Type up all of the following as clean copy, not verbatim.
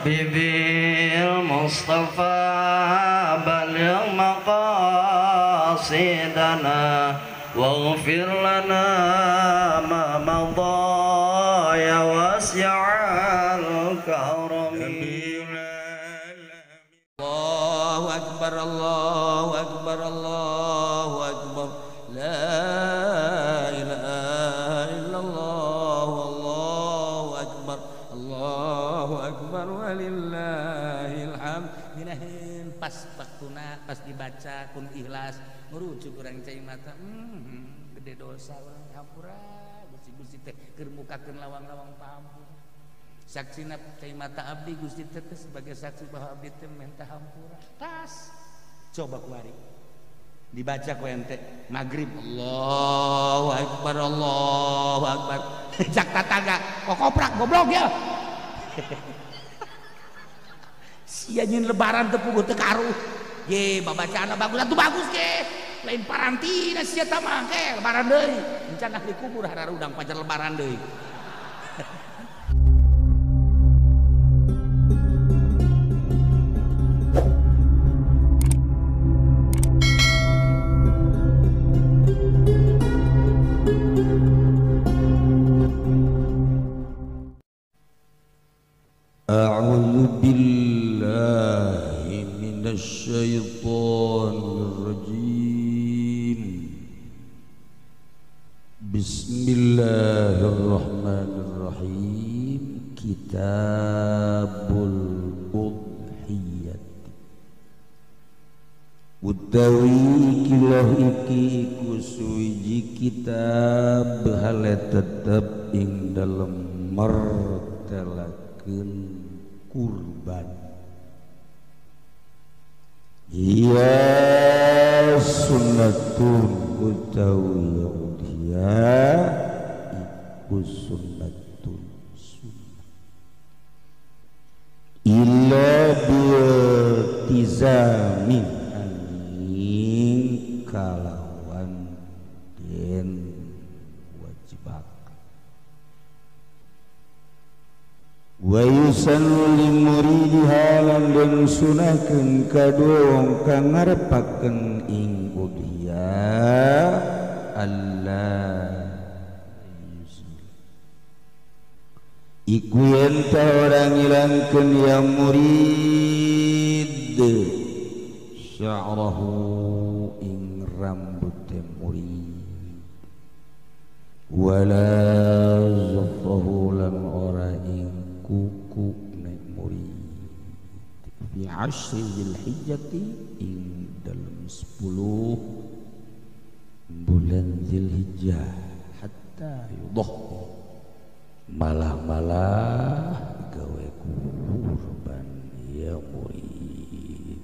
Rabbi bil Mustafa balligh maqasidana waghfir lana ma madha ya wasi'al karami. Allahu akbar, Allahu akbar, Allahu akbar, la ilaha illallah, Allahu akbar, Allahu akbar, walillahil hamd. Nginaheun pas waktuna pas dibaca kun ikhlas ngurucuk urang cai mata, gede dosa urang hampura Gusti-gusti teh keur mukakeun lawang-lawang pahampura. Saksina cai mata abdi Gusti teh sebagai saksi bahwa abdi teh minta hampura. Tas coba kuari dibaca ku ente maghrib Allahu akbar, Allahu akbar, cak tatangga kokoprak goblok ya. Sia nyin lebaran teu puguh teu karuh ye babacaanna bagus atuh bagus ge lain parantina sia tah mah ke lebaran deui encan ahli kubur hararudang pacar lebaran deui. A'udzu billahi minasy syaithanir rajim. Bismillahirrahmanirrahim. Kitabul Udhiyah. Utawi kilah iki iku suwiji kitab hale tetep ing dalem mertelakeun kurban. Iya sunnatun utawi udhiyah iku sunnatun sunnah illa biltizamin angin kalawan den wajibak. Wa yusannu limuridiha lan den sunahkeun kadue wong kang ngarepakeun ing udhiyah Allah iku yen ta ora ngilangkeun ya murid sya'rahu ing rambute murid wala zafrahu lan ora ing kuku nek murid fi asyri Dzulhijjati ing dalem 10 bulan Dzulhijjah hatta yudhhi malah-malah gawe kurban ya murid.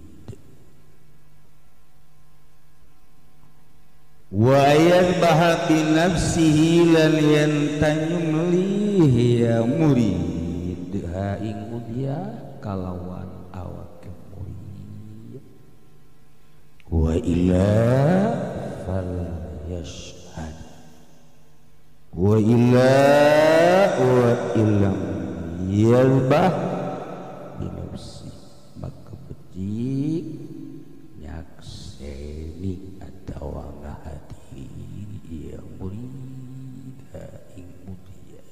Wa yadhbaha bi nafsihi lan yantanyumlih ya murid ha ing udhiyah kalawan awake murid. Wa illa fal yashhad wa illa wa illam yalbah binafsi maka becik nyakseni atawa ngahadiri ya murid ha ing udhiyah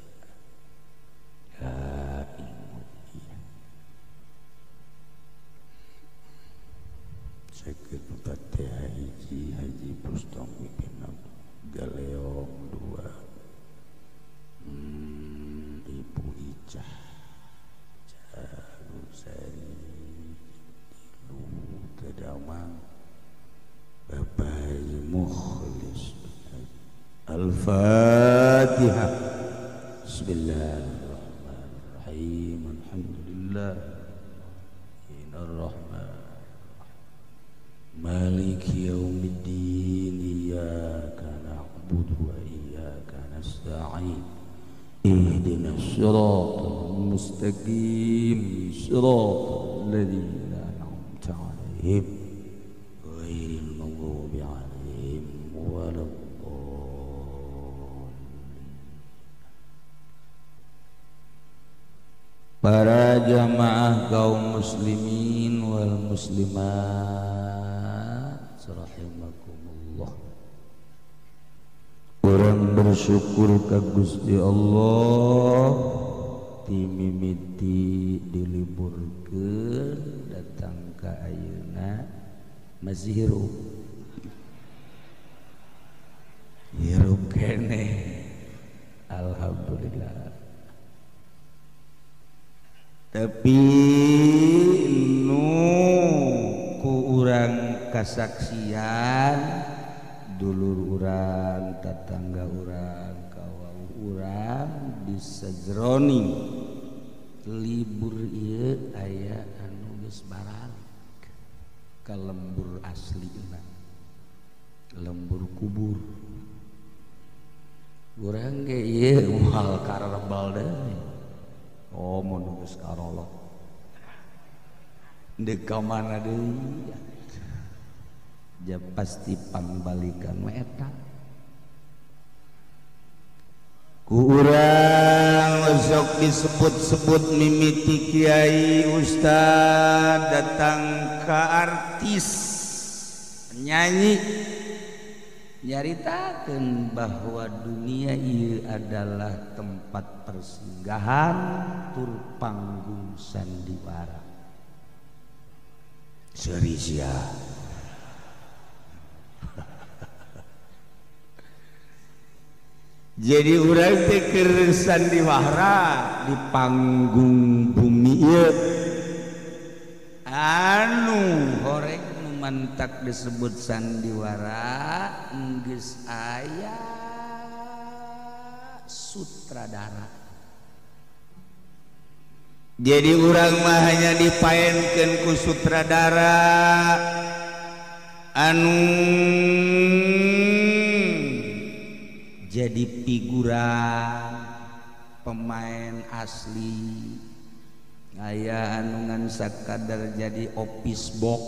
ha ing udhiyah. Sakit Fatihah hiji Haji Bustong pimpinan Galeong 2 Ibu Icah Jalusari Tilu Tedamang Bapak Haji Mukhlis. Al-Fatihah. Bismillahirrahmanirrahim. Alhamdulillah Ar-Rahman Maliki yaumiddin. Iyyaka na'budu wa iyyaka nasta'in. Ihdinas siratal mustaqim siratal ladzina an'amta 'alaihim ghairil maghdubi 'alaihim waladdallin. Para jamaah kaum muslimin wal muslimat rahimakumullah. Urang bersyukur ka Gusti Allah timimiti diliburkeun datang ka ayeuna masih hirup. Hirup keneh. Alhamdulillah. Tapi nu ku urang kasaksian dulur urang, tatangga urang, kawau urang bisa jroning libur ieu aya anu geus baralik ka lembur aslina, lembur kubur. Urang ge ieu moal karebal deui. Oh mun geus karolok deuk ka mana deui ja pasti pangbalikan we eta. Ku urang sok disebut-sebut mimiti kiai ustad datang ka artis penyanyi nyaritakeun bahwa dunia ieu adalah tempat persinggahan tur panggung sandiwara. Seuri sia. Jadi urang teh keur sandiwara di panggung bumi ieu anu horeng mantak disebut sandiwara geus aya sutradara. Jadi urang mah hanya dipaenkeun ku sutradara anu jadi figuran pemain asli. Aya anu ngan sakadar jadi office box.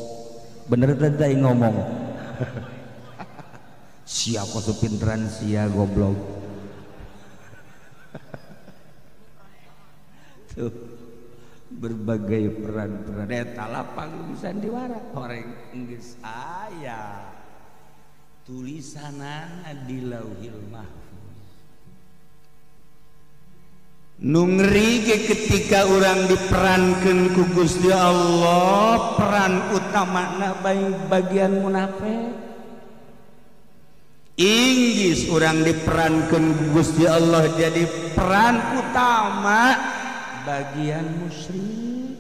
Bener teh ngomong. Sia kok pinteran sia goblok. Tuh berbagai peran-peran eta lah panggung sandiwara horeng geus aya tulisanana di Lauhil Mahfuz. Nu ngeri ge ketika urang diperankeun ku Gusti Allah, peran utamana bagian munafik. Inggis urang diperankeun ku Gusti Allah jadi peran utama bagian musyrik,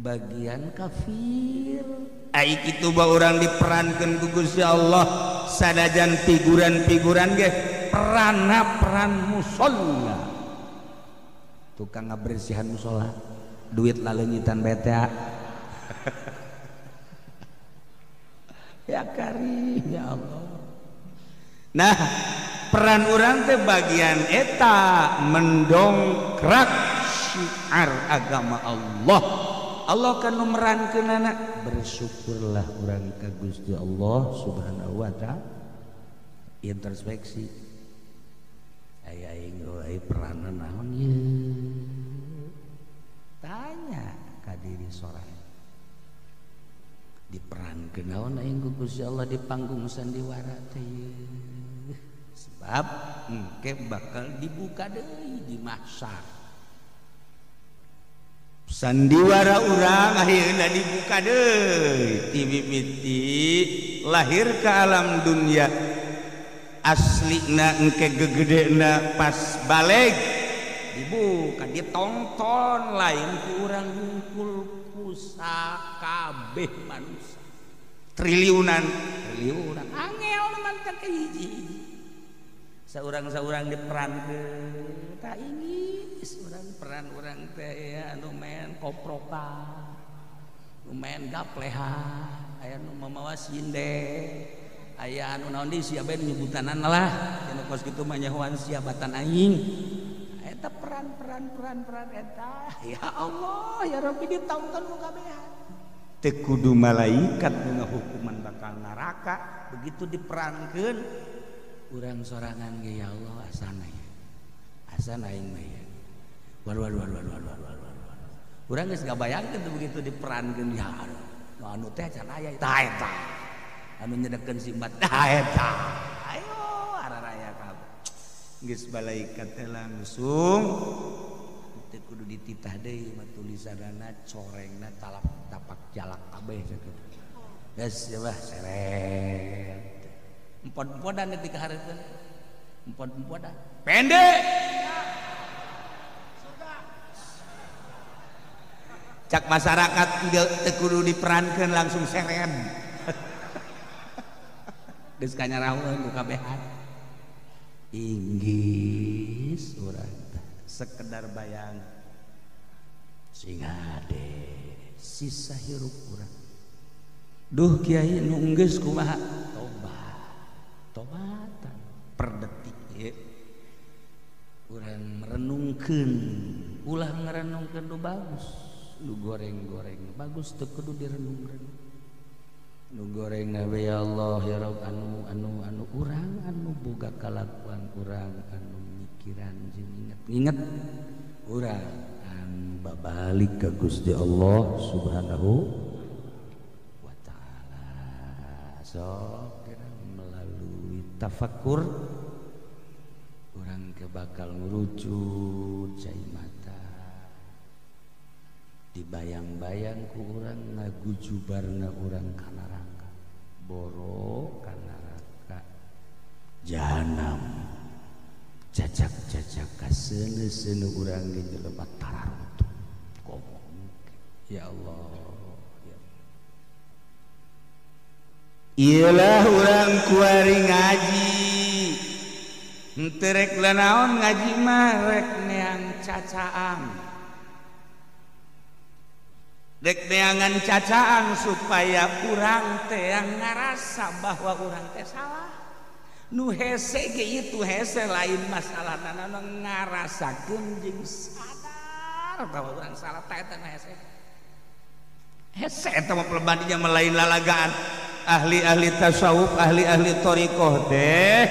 bagian kafir. Ai kitu ba urang diperankeun ku Gusti Allah sanajan figuran-figuran ge peranna peran musholla. Tukang ngabersihan musola, duit laleunyitan beta. Ya karim ya Allah. Nah, peran urang teh bagian eta mendongkrak syiar agama Allah. Allah kan nu merankeunana. Bersyukurlah urang ka Gusti Allah Subhanahu wa taala. Introspeksi. Aya aing euy peranan naon ieu? Tanya ka diri sorangan. Diperankeun naon aing ku Gusti Allah di panggung sandiwara teh ieu? Sebab engke bakal dibuka deui di mahsyar. Sandiwara urang akhirna dibuka deui ti mimiti lahir ka alam dunia. Aslina engke gegedena pas balik dibuka ditonton lain ku urang ngumpul ku sakabeh manusia triliunan triliunan angel mantap hiji saurang-saurang diperankeun tah inggis urang peran urang teh anu main koprokan nu main gaplehan aya nu mamawa sinde aya anu naon deui sia bae nyebutanana lah anu kos kitu mah nyahoan sia batan aing eta peran-peran eta ya Allah ya Rabbi ditonton ku kabehan teu kudu malaikat nu ngahukuman bakal neraka begitu diperankeun urang sorangan ge ya Allah asana ya asana aing mah ya Waduh waduh waduh waduh waduh waduh. Urang geus ngabayangkeun tuh begitu diperankeun ya aduh. Anu teh can aya tah eta. Anu nyedekeun si Embat tah eta. Ayo araraya kabeh. Geus malaikat teh langsung teu kudu dititah deui mah tulisanana corengna talap tapak jalak kabeh sakitu. Geus ya bah seret. Empod-empodan di kahareupeun. Empod-empodan. Pendek. Cak masyarakat teu kudu diperankeun langsung seren. Geus kanyarahueun ku kabehan. Inggis urang teh sekedar bayang. Sing hade sisa hirup urang. Duh kiai nu enggeus kumaha? Tobat. Tobatan per detik ieu. Urang merenungkeun, ulah ngarenungkeun nu bagus. Nu goreng-goreng bagus teu kudu direnung-renung. Nu goreng we ya Allah ya Rabb anu anu anu urang anu boga kalakuan urang anu mikiran jeung inget-inget urang anu babalik ka Gusti Allah Subhanahu wa taala. Sok melalui tafakur urang ke bakal ngurucut cai mata. Dibayang-bayang ku urang ngagujubarna urang ka neraka, boro ka neraka jahanam, cacak-cacak kaseuneu-seuneu urang ge jelema tararutuh. Komo ya Allah ya. Iyalah urang kuari ngaji henteu rek lanaon ngaji mah rek neang cacaang. Dek neangan cacaan supaya urang teh yang ngarasa bahwa urang teh salah. Nu hese ge itu hese lain masalah nana ngarasakeun jeung sadar bahwa urang salah teh eta mah hese. Hese eta mah pelebadinya melain lalagaan. Ahli-ahli tasawuf, ahli-ahli thariqah teh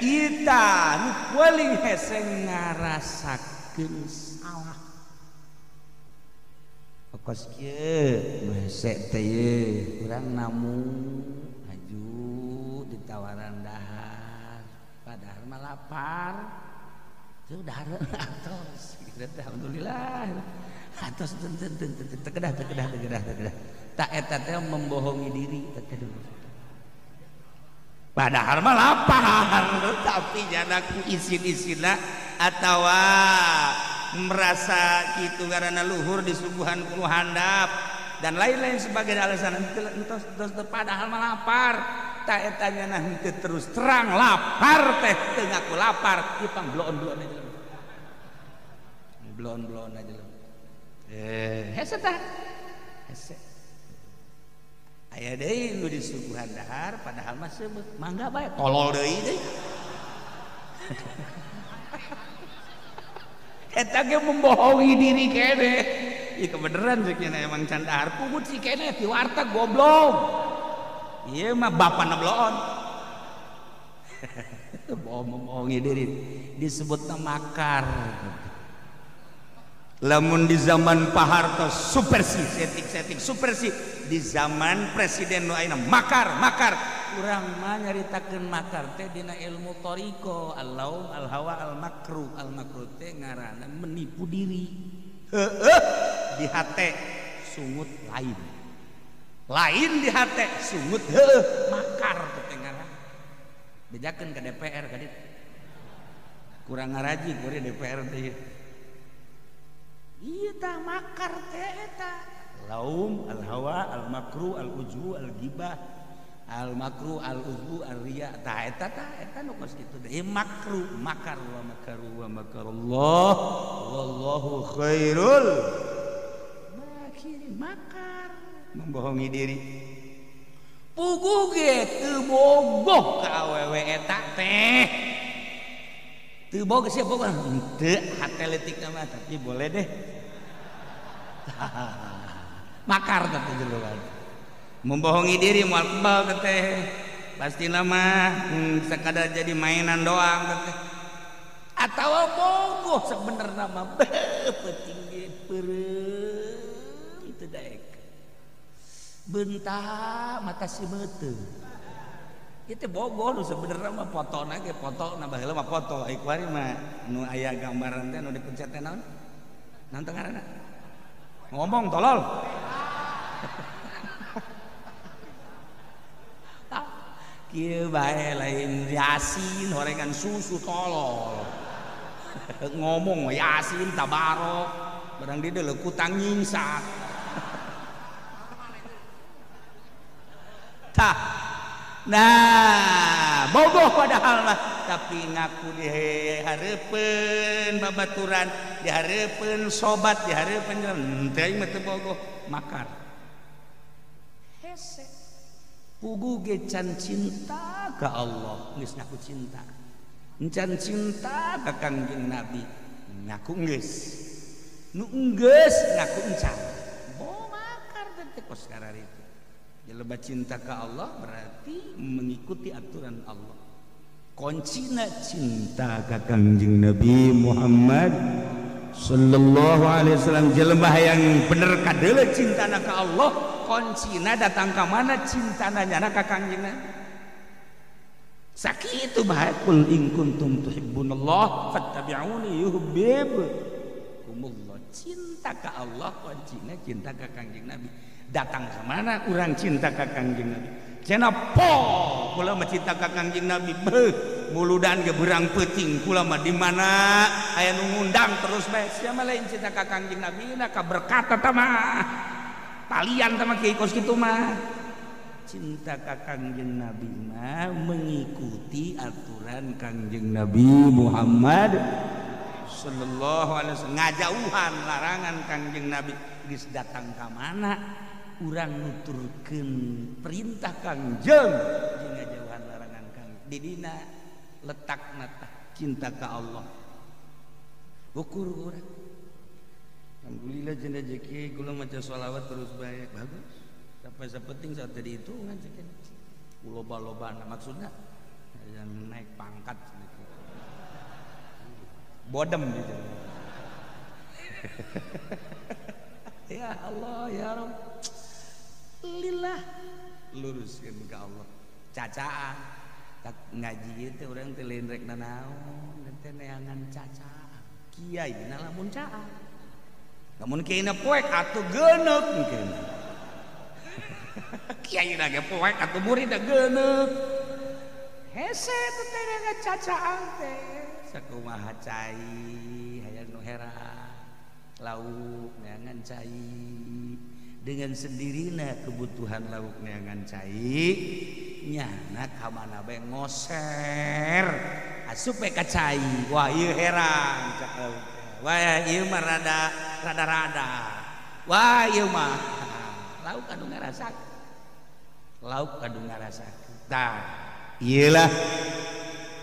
ita nu paling hese ngarasakeun salah. Kos kieu nu hese teh ye urang namu haju ditawaran dahar padahal mah lapar teu dahar atos kieu teh alhamdulillah atos teu teu teu teu kedah teu kedah teu kedah teu kedah tak eta teh membohongi diri teh padahal mah lapar tapi jana ku isin-isinna atawa merasa gitu karena luhur disuguhan ku handap dan lain-lain sebagai alasan entos entos padahal mah lapar tak eta nya henteu terus terang lapar teh teu ngaku lapar ieu pang bloon-bloon aja bloon-bloon aja hese tah hese aya deui nu disuguhan dahar padahal mah seubeuh mangga bae tolol deui deui eta ge membohongi diri kene. Ieu kebeneran ceuk nya emang can dahar pungut si kene ti warteg goblok. Ieu mah bapana bloon. Bohong membohongi diri disebutna makar. Lamun di zaman Pak Harto supersi setik-setik supersi, di zaman presiden nu ayeuna makar makar. Urang mah nyaritakeun makar teh dina ilmu thariqah, al-laum al-hawa al-makru. Al-makru teh ngaranna menipu diri. Heueuh di hate sungut lain. Lain di hate sungut heueuh makar teh ngaranna. Bejakeun ka DPR ka ditu. Kurang ngaraji kuring DPR teh. Ieu tah makar teh eta. Laum al-hawa al-makru al-ujbu al-ghibah al-makru al-uzbu ar-riya tah eta tah eta nu kos kitu teh makru makar wa makaru wa makarullah wallahu khairul makirin makar membohongi diri puguh ge teu bogoh ka awewe eta teh teu bogoh sia bogoh henteu hate leutik mah tapi boleh deh makar teh jeluan membohongi diri moal kebal teh pasti nama sekadar jadi mainan doang teh. Atawa bogoh sebenarnya mah peuting ge peureum teu daek. Bentak mata si meuteung. Ieu teh bogoh nu sebenarnya mah fotona ge fotona baheula mah foto ai kuari mah nu aya gambaran teh nu dipencet teh naon? Naon teh ngaranna? Ngomong tolol. Kieu bae lain Yasin horengan susu tolol. Ngomong Yasin tabarok barang di deuleu kutang nyingsat. Tah. Nah, bogoh padahal mah tapi ngaku dihareupeun babaturan, dihareupeun sobat, dihareupeun henteu aing mah teu bogoh, makar. Hese. Pugu ge can cinta ka Allah, geus ngaku cinta. Can cinta ka Kangjeng Nabi, ngaku geus. Nu geus ngaku encan. Bo makar teh kos kararitu. Jelema cinta ka Allah berarti mengikuti aturan Allah. Kuncina cinta ka Kangjeng Nabi Muhammad sallallahu alaihi wasallam. Jelema hayang bener kadeuleu cintana ka Allah, kuncina datang ka mana cintana nyana ka Kangjeng Nabi. Sakitu bae kul in kuntum tuhibbunallah fattabi'uni yuhibbukumullah. Cinta ka Allah kuncina cinta ka Kangjeng Nabi. Datang ke mana urang cinta ka Kangjeng Nabi. Cenah po kula mah cinta ka Kangjeng Nabi. Beuh muludan ge beurang peuting kula mah di mana aya nu ngundang terus bae. Sia mah lain cinta ka Kangjeng Nabi na ka berkat eta mah. Talian tah mah kieu kos kitu mah. Cinta ka Kangjeng Nabi mah mengikuti aturan Kangjeng Nabi Muhammad sallallahu alaihi wasallam. Ngajauhan larangan Kangjeng Nabi. Geus datang ka mana urang nuturkeun perintah Kangjeng jeung ngajauhan larangan Kangjeng. Di dina letakna tah cinta ka Allah. Ukur urang. Alhamdulillah jeung rezeki kula maca sholawat terus bae bagus. Sampai sapenting saat tadi itu ngajekeun. Loba-lobana maksudna yang naik pangkat sedikit. Bodem gitu. Ya Allah ya Rabb. Lillah luruskeun ka Allah. Cacaan tak ngaji teh urang teh lain rek nanaon teh neangan cacaan. Kiai na lamun caan. Lamun kiai na poek atuh geuneuk mungkin. Kiai na ge poek atuh murid na geuneuk. Hese teh neangan cacaan teh. Sakumaha cai hayang nu herang lauk neangan cai. Dengan sendirina kebutuhan lauk neangan cai nyana ka mana bae ngoser asup we ka cai. Wah ieu herang cak lauk. Wah ieu mah rada rada-rada. Wah ieu mah lauk anu ngarasakeun. Lauk anu ngarasakeun. Tah ieu lah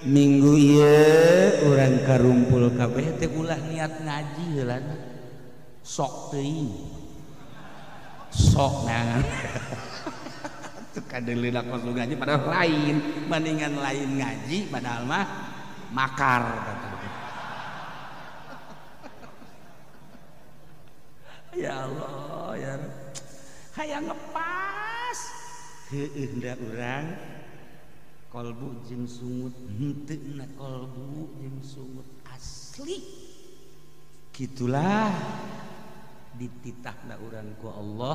minggu ieu urang karumpul kabeh teh ulah niat ngaji heula sok teuing. Sok nah teu kadeuleuh kos ngaji padahal lain, bandingan lain ngaji padahal mah makar. Ya Allah ya hayang ngepas heueuh da urang kolbu jeung sungut henteu na kolbu jeung sungut asli gitulah dititahna urang ku Allah,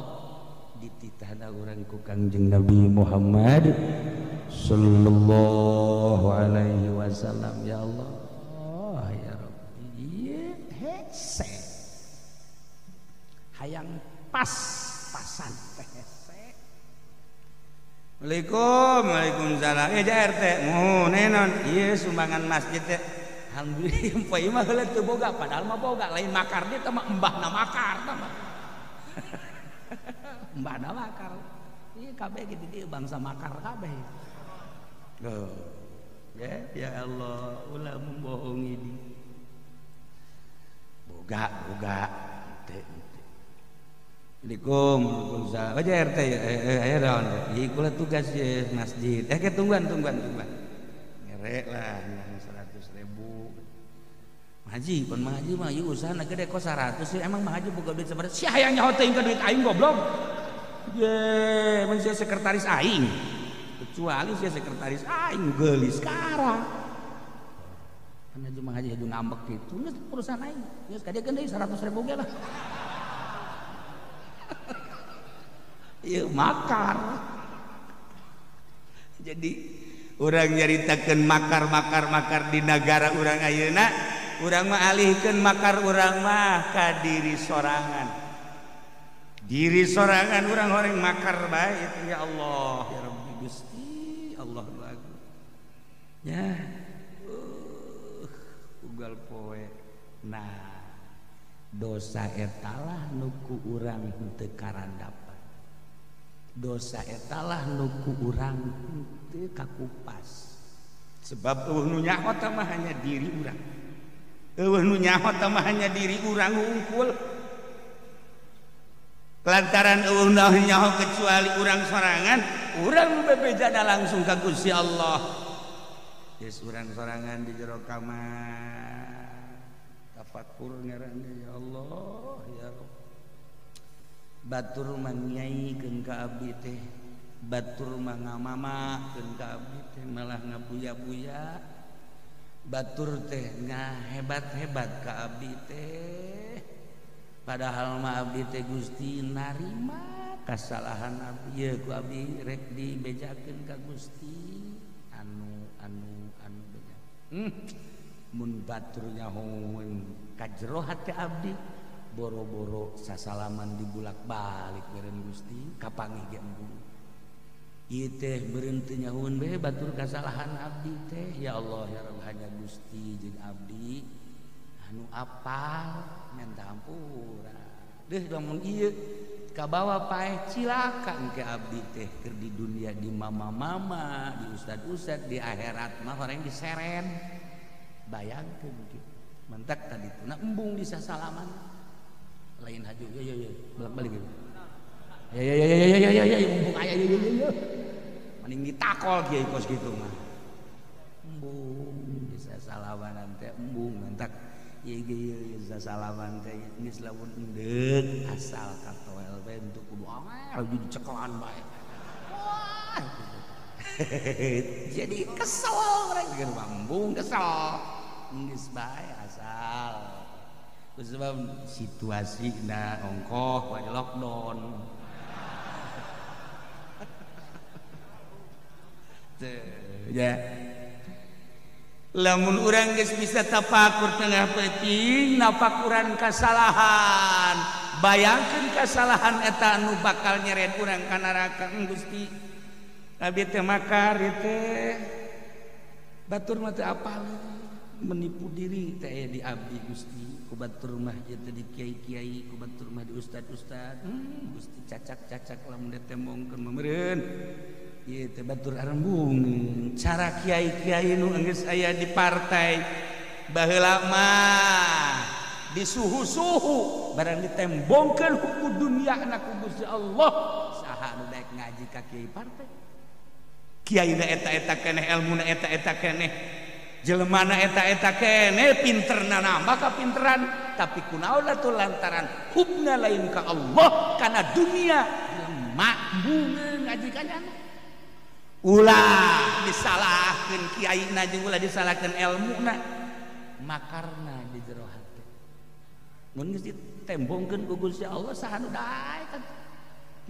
dititahna urang ku Kangjeng Nabi Muhammad sallallahu alaihi wasallam. Ya Allah ya Rabbi hese hayang pas-pasan teh hese. Waalaikum waalaikumsalam. Eh RT muhun naon ieu sumbangan masjid teh. Alhamdulillah poe mah heula teu boga padahal mah boga lain makar dia teh mah embahna makar tah mah. Embahna makar. Ieu kabeh kitu dieu bangsa makar kabeh. Loh. Ya, ya Allah, ulah membohongi di. Boga, boga. Teu. Assalamualaikum, waalaikumsalam. Oh RT aya naon? Ieu kula tugas ye masjid. Eh tungguan, tungguan, tungguan. Ngerek lah 100.000. Haji, pun Mang Haji mah ieu usahana gede kok 100 sih. Emang Mang Haji boga duit sabaraha? Sia hayang nyaho teuing ka duit aing goblok. Ye, mun sia sekretaris aing. Kecuali sia sekretaris aing geulis sekarang. Kan Haji Mang Haji aju ngambek kitu, geus urusan aing. Geus ka dieu deui 100.000 ge lah. Ieu makar. Jadi urang nyaritakeun makar-makar-makar di nagara urang ayeuna, urang mah alihkeun makar urang mah ka diri sorangan. Diri sorangan urang horeng makar bae itu ya Allah ya Rabbi Gusti Allah agung. Ya ugal poe. Nah, dosa etalah nu ku urang henteu karandapan. Dosa etalah nu ku urang henteu kakupas. Sebab eueuh nu nyaho teh mah hanya diri urang. Eueuh nu nyaho teh mah hanya diri urang hungkul. Lantaran eueuh nu nyaho kecuali urang sorangan, urang bebejana langsung ka Gusti Allah. Geus urang sorangan di jero kamar. Tafakur ngaranna ya Allah ya Rabb. Batur mah nyaikeun ka abdi teh, batur mah ngamamakeun ka abdi teh malah ngabuya-buya. Batur teh ngahebat-hebat ka abdi teh, padahal mah abdi teh Gusti narima kasalahan abdi. Ye ku abdi rek dibejakeun ka Gusti anu anu anu beja. Mun batur nyahoeun ka jero hate abdi, boro-boro sasalaman dibulak-balik beren Gusti kapanggih ge embung. Ieu teh beureun teu nyahoeun bae batur kasalahan abdi teh. Ya Allah ya Rabb, hanya Gusti jeung abdi anu apal minta hampura. Deuh lamun ieu kabawa paeh cilaka engke abdi teh keur di dunia di mama-mama, di ustad-ustad, di akhirat mah horeng diseren. Bayangkeun kitu. Mentak tadi tuna embung di sasalaman. Lain haju ya ya ya bolak-balik gitu. Ya ya ya ya ya ya ya mumpung aya ya ya ya. Mending ditakol kiai kos kitu mah. Embung bisa salaman teh embung mentak ieu ge ieu bisa salaman teh geus lamun endeuk asal katoel bae untuk kudu angel dicekelan bae. Wah. Jadi kesel mereka embung kesel. Geus bae asal. Sebab situasi na ongkoh wae lockdown. Ya. Lamun urang geus bisa tafakur tengah peuting nafakuran kasalahan. Bayangkeun kasalahan eta anu bakal nyeret urang ka neraka. Gusti abdi teh makar ieu teh. Batur mah teu apal menipu diri teh di abdi Gusti. Ku batur mah ieu teh di kiai-kiai, ku batur mah di ustad-ustad. Gusti cacak-cacak lamun ditembongkeun mah meureun. Ieu teh batur arembung. Cara kiai-kiai nu geus aya di partai baheula mah disuhu-suhu barang ditembongkeun hukum dunia na ku Gusti Allah. Saha nu daek ngaji ka kiai partai? Kiai na eta-eta keneh, elmuna eta-eta keneh, jelemana eta-eta keneh, pinterna nambah kapinteran, tapi kunaon atuh lantaran hubna lain ka Allah kana dunia jelema bungeun ngaji ka nyana. Ulah disalahkeun kiaina jeung ulah disalahkeun elmuna, makarna di jero hate. Mun geus ditembongkeun ku Gusti Allah saha nu daek.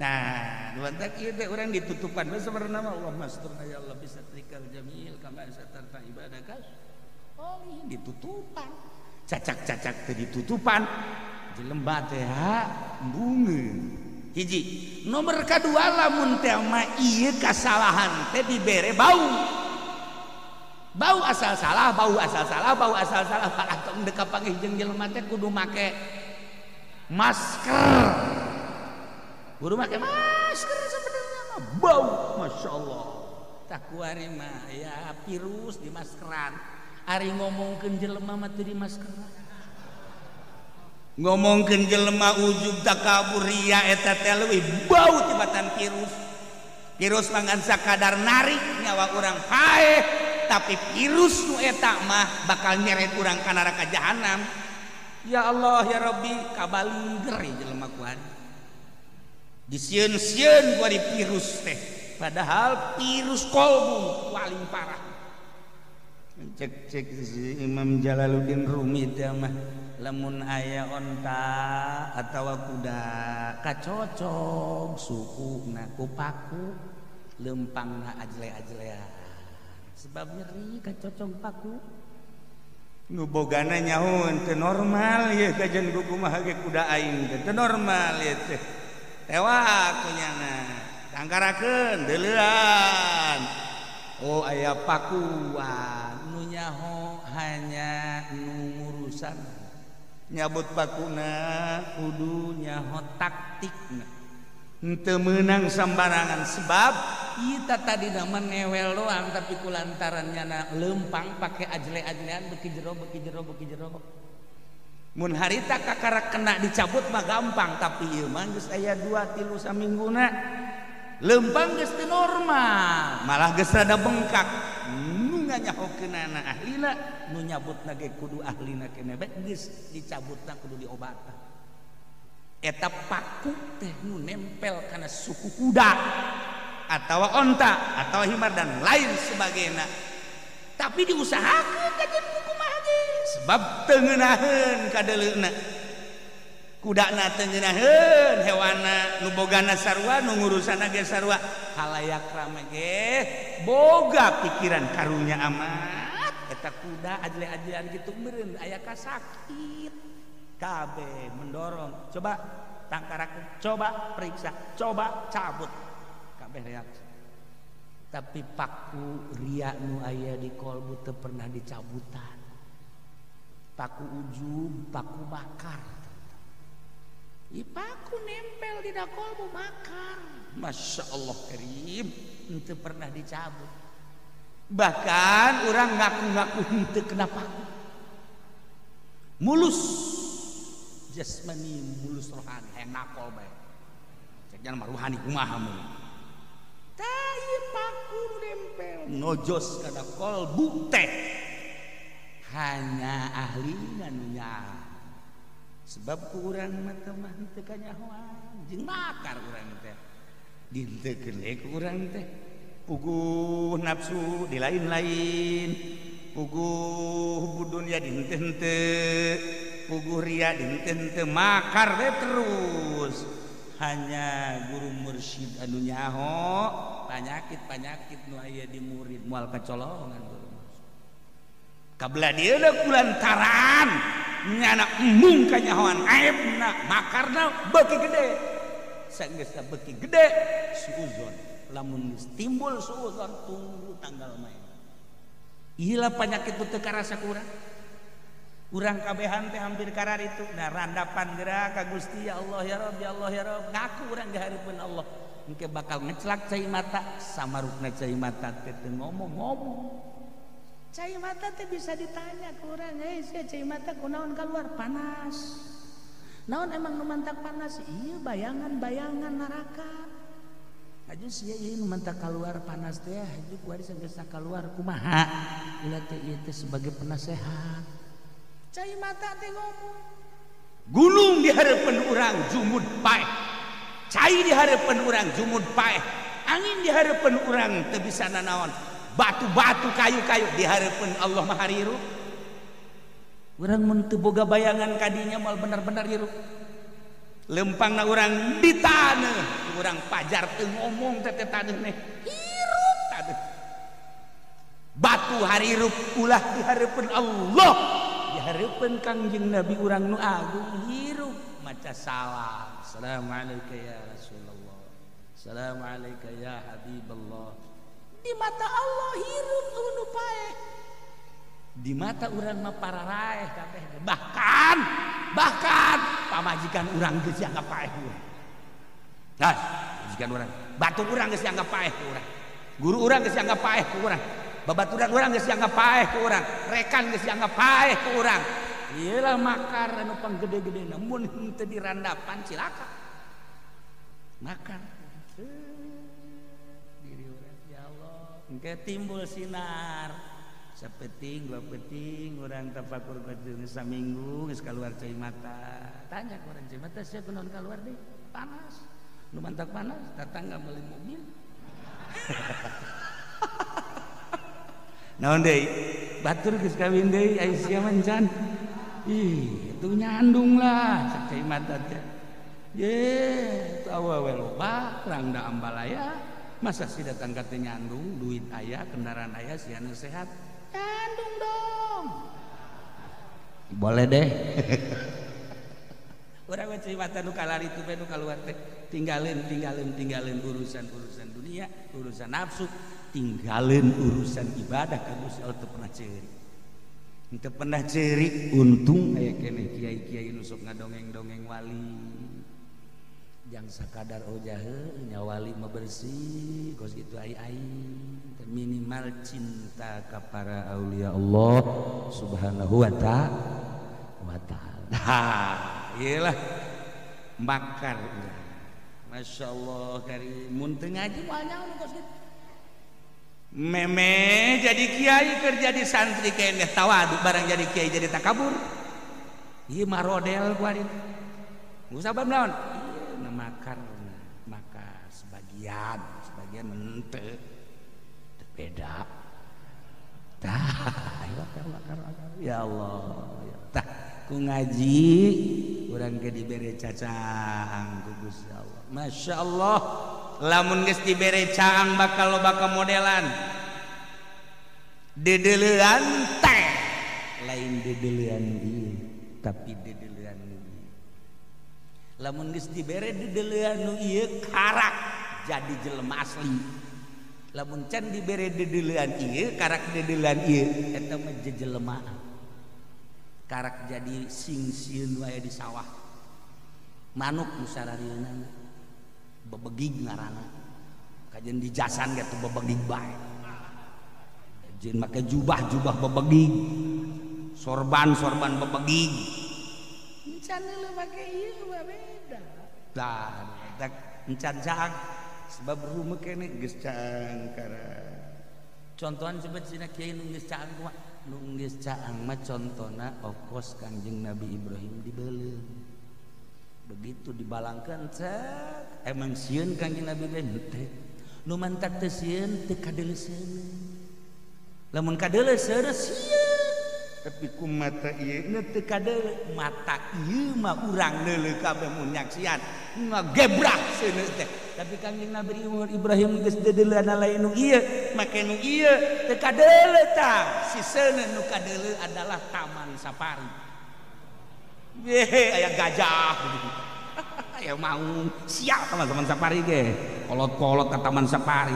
Nah, mantak ieu teh urang ditutupan we sabarna mah Allah masturna ya Allah bisatrikal jamil kama satarta ibadaka. Oh, ditutupan. Cacak-cacak teh ditutupan. Jelema teh embungeun. Hiji. Nomor kadua lamun teh mah ieu kasalahan teh dibere bau. Bau asal salah, bau asal salah, bau asal salah. Atau deuk kapanggih jeung jelema teh kudu make masker. Kudu make masker sebenarnya mah bau, masya Allah. Tak kuari mah ya virus di maskeran. Ari ngomongkeun jelema mah teu di maskeran. Ngomongkeun jelema ujub takabur ria eta teh leuwih bau tibatan virus. Virus mah ngan sakadar narik nyawa urang paeh, Tapi virus nu eta mah bakal nyeret urang ka neraka jahanam. Ya Allah ya Rabbi, kabaliger jelema kuari. Disieun-sieun kuari virus teh. Padahal virus kolbu paling parah. Cek-cek si Imam Jalaluddin Rumi teh mah lamun aya onta atawa kuda kacocok sukuna ku paku lempangna ajle-ajlean sebab nyeri kacocok paku. Nu bogana nyaho teu normal ieu kajian kumaha ge kuda aing teh teu normal ieu teh. Tewak kunyana tangkarakeun deuleuan. Oh aya pakuan nu nyaho hanya nu ngurusan nyabut pakuna kudu nyaho taktikna henteu meunang sambarangan sebab kita tadi nama newel doang tapi kulantaran nyana lempang pakai ajle-ajlean beki jero beki jero beki jero. Mun harita kakara kena dicabut mah gampang tapi ieu mah geus aya 2 3 samingguna lempang geus teu normal malah geus rada bengkak. Nu nganyahokeunana ahlina nu nyabutna ge kudu ahlina keneh bae geus dicabutna kudu diobatan. Eta paku teh nu nempel kana suku kuda atawa onta atawa himar dan lain sebagainya. Tapi diusahakeun kajian kumaha ge sebab teu ngeunaheun kadeuleuna. Kudana teu ngeunaheun hewana nu bogana sarua nu ngurusana ge sarua. Halayak rame ge boga pikiran karunya amat eta kuda ajle-ajlean kitu meureun aya kasakit kabeh mendorong coba tangkarakeun coba periksa coba cabut kabeh reaksi. Tapi paku ria nu aya di kolbu teu pernah dicabutan. Paku ujub, paku bakar. I paku nempel di kolbu bakar. Masya Allah karim, henteu pernah dicabut. Bahkan orang ngaku-ngaku henteu kena paku. Mulus jasmani, mulus rohani, hayang nakol bae. Cek nya mah ruhani kumaha mun. Tai paku nu nempel nojos kana kolbu teh. Hanya ahlina nu nyaho. Sebab ku urang mah teu mah henteu kanyahoan jeung makar urang teh. Dihenteukeun we ku urang teh. Puguh nafsu di lain-lain, puguh budunya dihenteu-henteu, puguh ria dihenteu-henteu, makar we terus. Hanya guru mursyid anu nyaho panyakit-panyakit nu aya di murid moal kacolongan guru mursyid. Kabla dieuna kulantaran nyana embung kanyahoan aibna makarna beuki gede. Sageus beuki gede suuzon, lamun geus timbul suuzon tunggu tanggal main. Ieu panyakit teu karasa ku urang. Urang kabehan teh hampir karar itu. Nah randapan gerak ka Gusti ya Allah ya Rabb ya Allah ya Rabb. Ngaku urang di hareupeun Allah. Engke bakal ngeclak cai mata samarukna cai mata teh teu ngomong-ngomong. Cai mata teh bisa ditanya ku urang, "Eh sia cai mata kunaon keluar panas?" Naon emang nu mantak panas? Ieu bayangan-bayangan neraka. Aju sia ieu nu mantak keluar panas teh, aju kuari sageus keluar kumaha? Ulah teh ieu teh sebagai penasehat. Cai mata teh ngomong. Gunung di hareupeun urang jumud paeh. Cai di hareupeun urang jumud paeh. Angin di hareupeun urang teu bisa nanaon. Batu-batu kayu-kayu di hareupeun Allah Maha Hirup. Urang mun teu boga bayangan kadinya moal bener-bener hirup. Lempangna urang di taneuh, urang pajar teu ngomong teh teh taneuh neh. Hirup taneuh. Batu harirup ulah di hareupeun Allah. Dihareupeun Kangjeng Nabi urang nu agung hirup maca salam. Assalamualaikum ya Rasulullah. Assalamualaikum ya Habiballah. Di mata Allah hirup nu paeh. Di mata urang mah pararaeh kabeh. Bahkan bahkan pamajikan urang geus dianggap paeh urang. Nah, pamajikan urang, batur urang geus dianggap paeh ku urang. Guru urang geus dianggap paeh ku urang. Babaturan urang geus dianggap paeh ku urang, rekan geus dianggap paeh ku urang. Iyalah makar anu panggede-gedena mun henteu dirandapan cilaka. Makar. Diri urang ya Allah, engke timbul sinar. Sapeting dua peting urang tafakur geus saminggu geus kaluar cai mata. Tanya ke orang cai mata sia kunaon kaluar deui? Panas. Nu mantak panas, tetangga meuli mobil. Naon deui? Batur geus kawin deui ai sia mah encan. Ih, itu nyandung lah cai mata teh. Ye, awewe loba, rangda ambalaya. Masa sih datang ka teh nyandung, duit aya, kendaraan aya, siana sehat. Nyandung dong. Boleh deh. Urang mah cai mata nu kalari tu bae nu kaluar teh. Tinggalin tinggalin urusan-urusan dunia, urusan nafsu, tinggalin urusan ibadah ka Gusti Allah teu pernah ceurik. Teu pernah ceurik, untung aya keneh kiai-kiai nu sok ngadongeng-dongeng wali. Jang sakadar ojah nya wali mah bersih kos kitu ai-ai minimal cinta ka para aulia Allah subhanahu wa ta'ala. Ha, iyalah makar. Masya Allah kari mun teu ngaji moal nyaho kos kitu. Meme jadi kiai kerja di santri keneh tawadu barang jadi kiai jadi takabur. Ieu mah rodel ku ari. Usah naon? Ieu makar maka sebagian henteu teu beda. Tah, makar makar ya Allah. Tah ku ngaji urang ge dibere cacang ku Gusti Allah. Masya Allah, lamun geus dibere caang bakal loba kamodelan. Dedelean teh lain dedelean ieu, tapi dedelean nu ieu. Lamun geus dibere dedelean nu ieu karak jadi jelema asli. Lamun can dibere dedelean ieu karak dedelean ieu eta mah jejelemaan. Karak jadi sing-sieun wae di sawah. Manuk nu sararieunana bebegig ngaranna kajen dijasan ge teu bebegig bae jeung make jubah-jubah bebegig sorban-sorban bebegig encan leuh make ieu mah beda tah encan caang sebab rumah keneh geus caang kara contohan sebet sina kiai nu geus caang kumaha nu geus caang mah contona okos Kangjeng Nabi Ibrahim dibeuleum begitu dibalangkan cek emang sieun Kangjeng Nabi Ibrahim teh nu mantak teu sieun teu kadeuleuseun lamun kadeuleuseun sieun tapi ku mata ieu teu kadeuleu mata ieu mah urang neuleuh kabeh mun nyaksian ngagebrak seuneu teh tapi Kangjeng Nabi Ibrahim geus deudeuleuna lain nu ieu make nu ieu teu kadeuleu tah si seuneu nu kadeuleu adalah taman safari. Yehe, aya gajah aya maung sial teman-teman safari ge kolot-kolot ke taman safari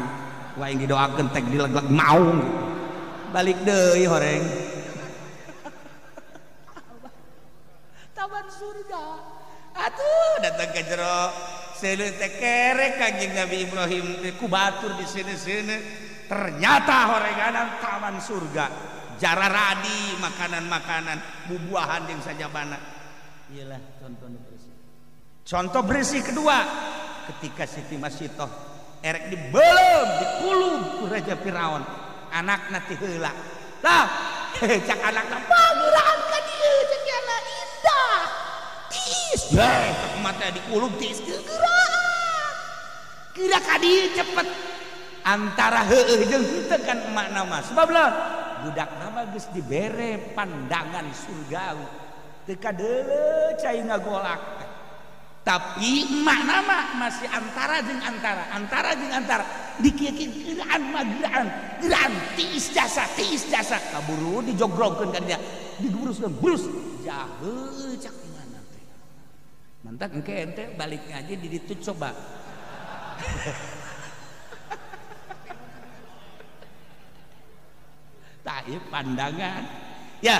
wah yang didoakeun tek dileg-leg maung balik deui horeng taman surga atuh datang ke jero seuneu teh kerek Kangjeng Nabi Ibrahim teh ku batur di seuneu-seuneu ternyata horenganan taman surga jararadi makanan-makanan bubuahan jeung sajabana. Iyalah contoh bersih. Contoh bersih kedua ketika Siti Masitoh erek dibelem dikulub ku Raja Firaun anakna ti heula. Tah cak anakna pangeulaan ka dieu cek yana indah. Tiis bae mata dikulub tiis geuraan. Geura ka dieu cepet antara heueuh jeung henteu kan emakna mah. Sebab laon budakna mah geus dibere pandangan surgawi. Teu kadeuleu cai ngagolak tapi emakna mah masih antara jeung antara antara jeung antara dikieu-kieu geuraan mah geuraan geuraan tiis jasa kaburu dijogrogkeun ka dinya digebruskeun brus jahe cak mana teh mantak engke ente balik ngaji di ditu coba tah ieu pandangan ya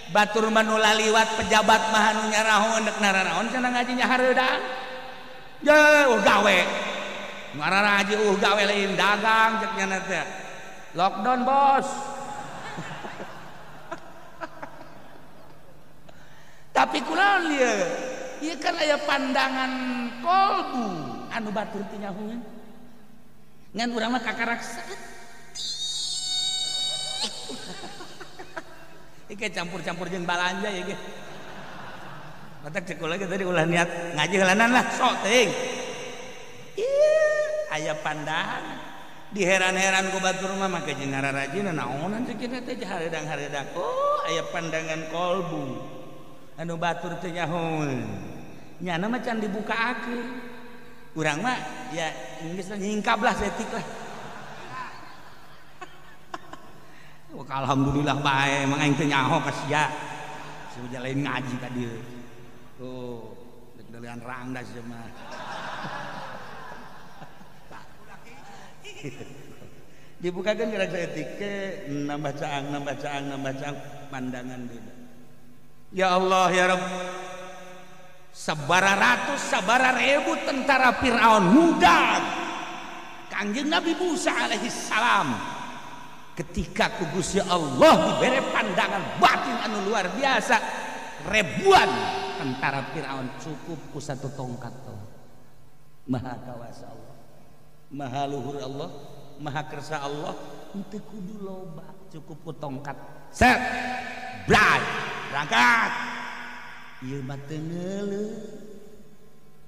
batur mah nu laliwat pejabat mah anu nyarahon dek nararaon cenah ngajinya hareudang ye gawe ngararaji gawe lain dagang cek nya teh lockdown bos tapi kunaon ieu ieu kan aya pandangan kolbu anu batur teu nyahueun ngan urang mah kakarak saeutik Iki campur-campur jeung balanja ya ge. Matak cek kula ge tadi ulah niat ngaji heulanan lah sok teuing. Ieu aya pandangan. Diheran-heran ku batur mah make jeung ngararajina naonan cek kieu teh hareudang-hareudang. Oh, aya pandangan kolbu. Anu batur teh nyahoeun. Nyana mah can dibukaakeun. Urang mah ya geus nyingkap lah setik lah. Alhamdulillah bae emang aing teh nyaho ka sia. Sia lain ngaji ka dieu. Tuh, deg-degan rangda sia mah. Dibukakeun gerak saeutik ke nambah caang, nambah caang, nambah caang pandangan beda. Ya Allah ya Rabb. Sabara ratus, sabara ribu tentara Firaun muda. Kangjeng Nabi Musa alaihi salam ketika ku Gusti Allah diberi pandangan batin anu luar biasa, ribuan tentara Firaun cukup ku satu tongkat tuh. Maha kawasa Allah, maha luhur Allah, maha kersa Allah, henteu kudu loba, cukup ku tongkat. Set, bray, berangkat. Ieu mah teu ngeuleuh.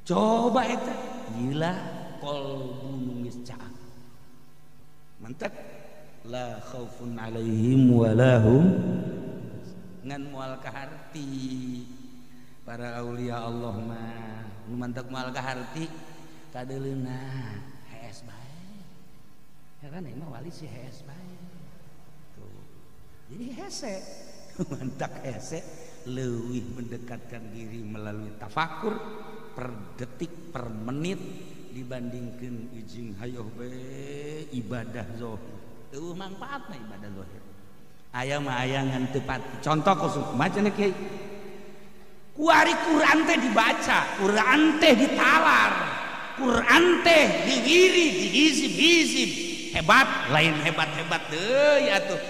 Coba eta, gila kolbu nu geus caang. Mantap. La khaufun alaihim walahum ngan moal kaharti para aulia Allah mah nu mantak moal kaharti kadeuleuna hees bae heran emang wali si hees bae tuh jadi hese mantak hese leuwih mendekatkan diri melalui tafakur per detik per menit dibandingkeun ijing hayoh bae ibadah zohir. Eueuh manfaatna ibadah zahir. Aya mah aya ngan teu pati. Contoh khusus maca kiai. Kuari Quran teh dibaca, Quran teh ditalar, Quran teh diwiri, dihizib-hizib. Hebat, lain hebat-hebat deui atuh.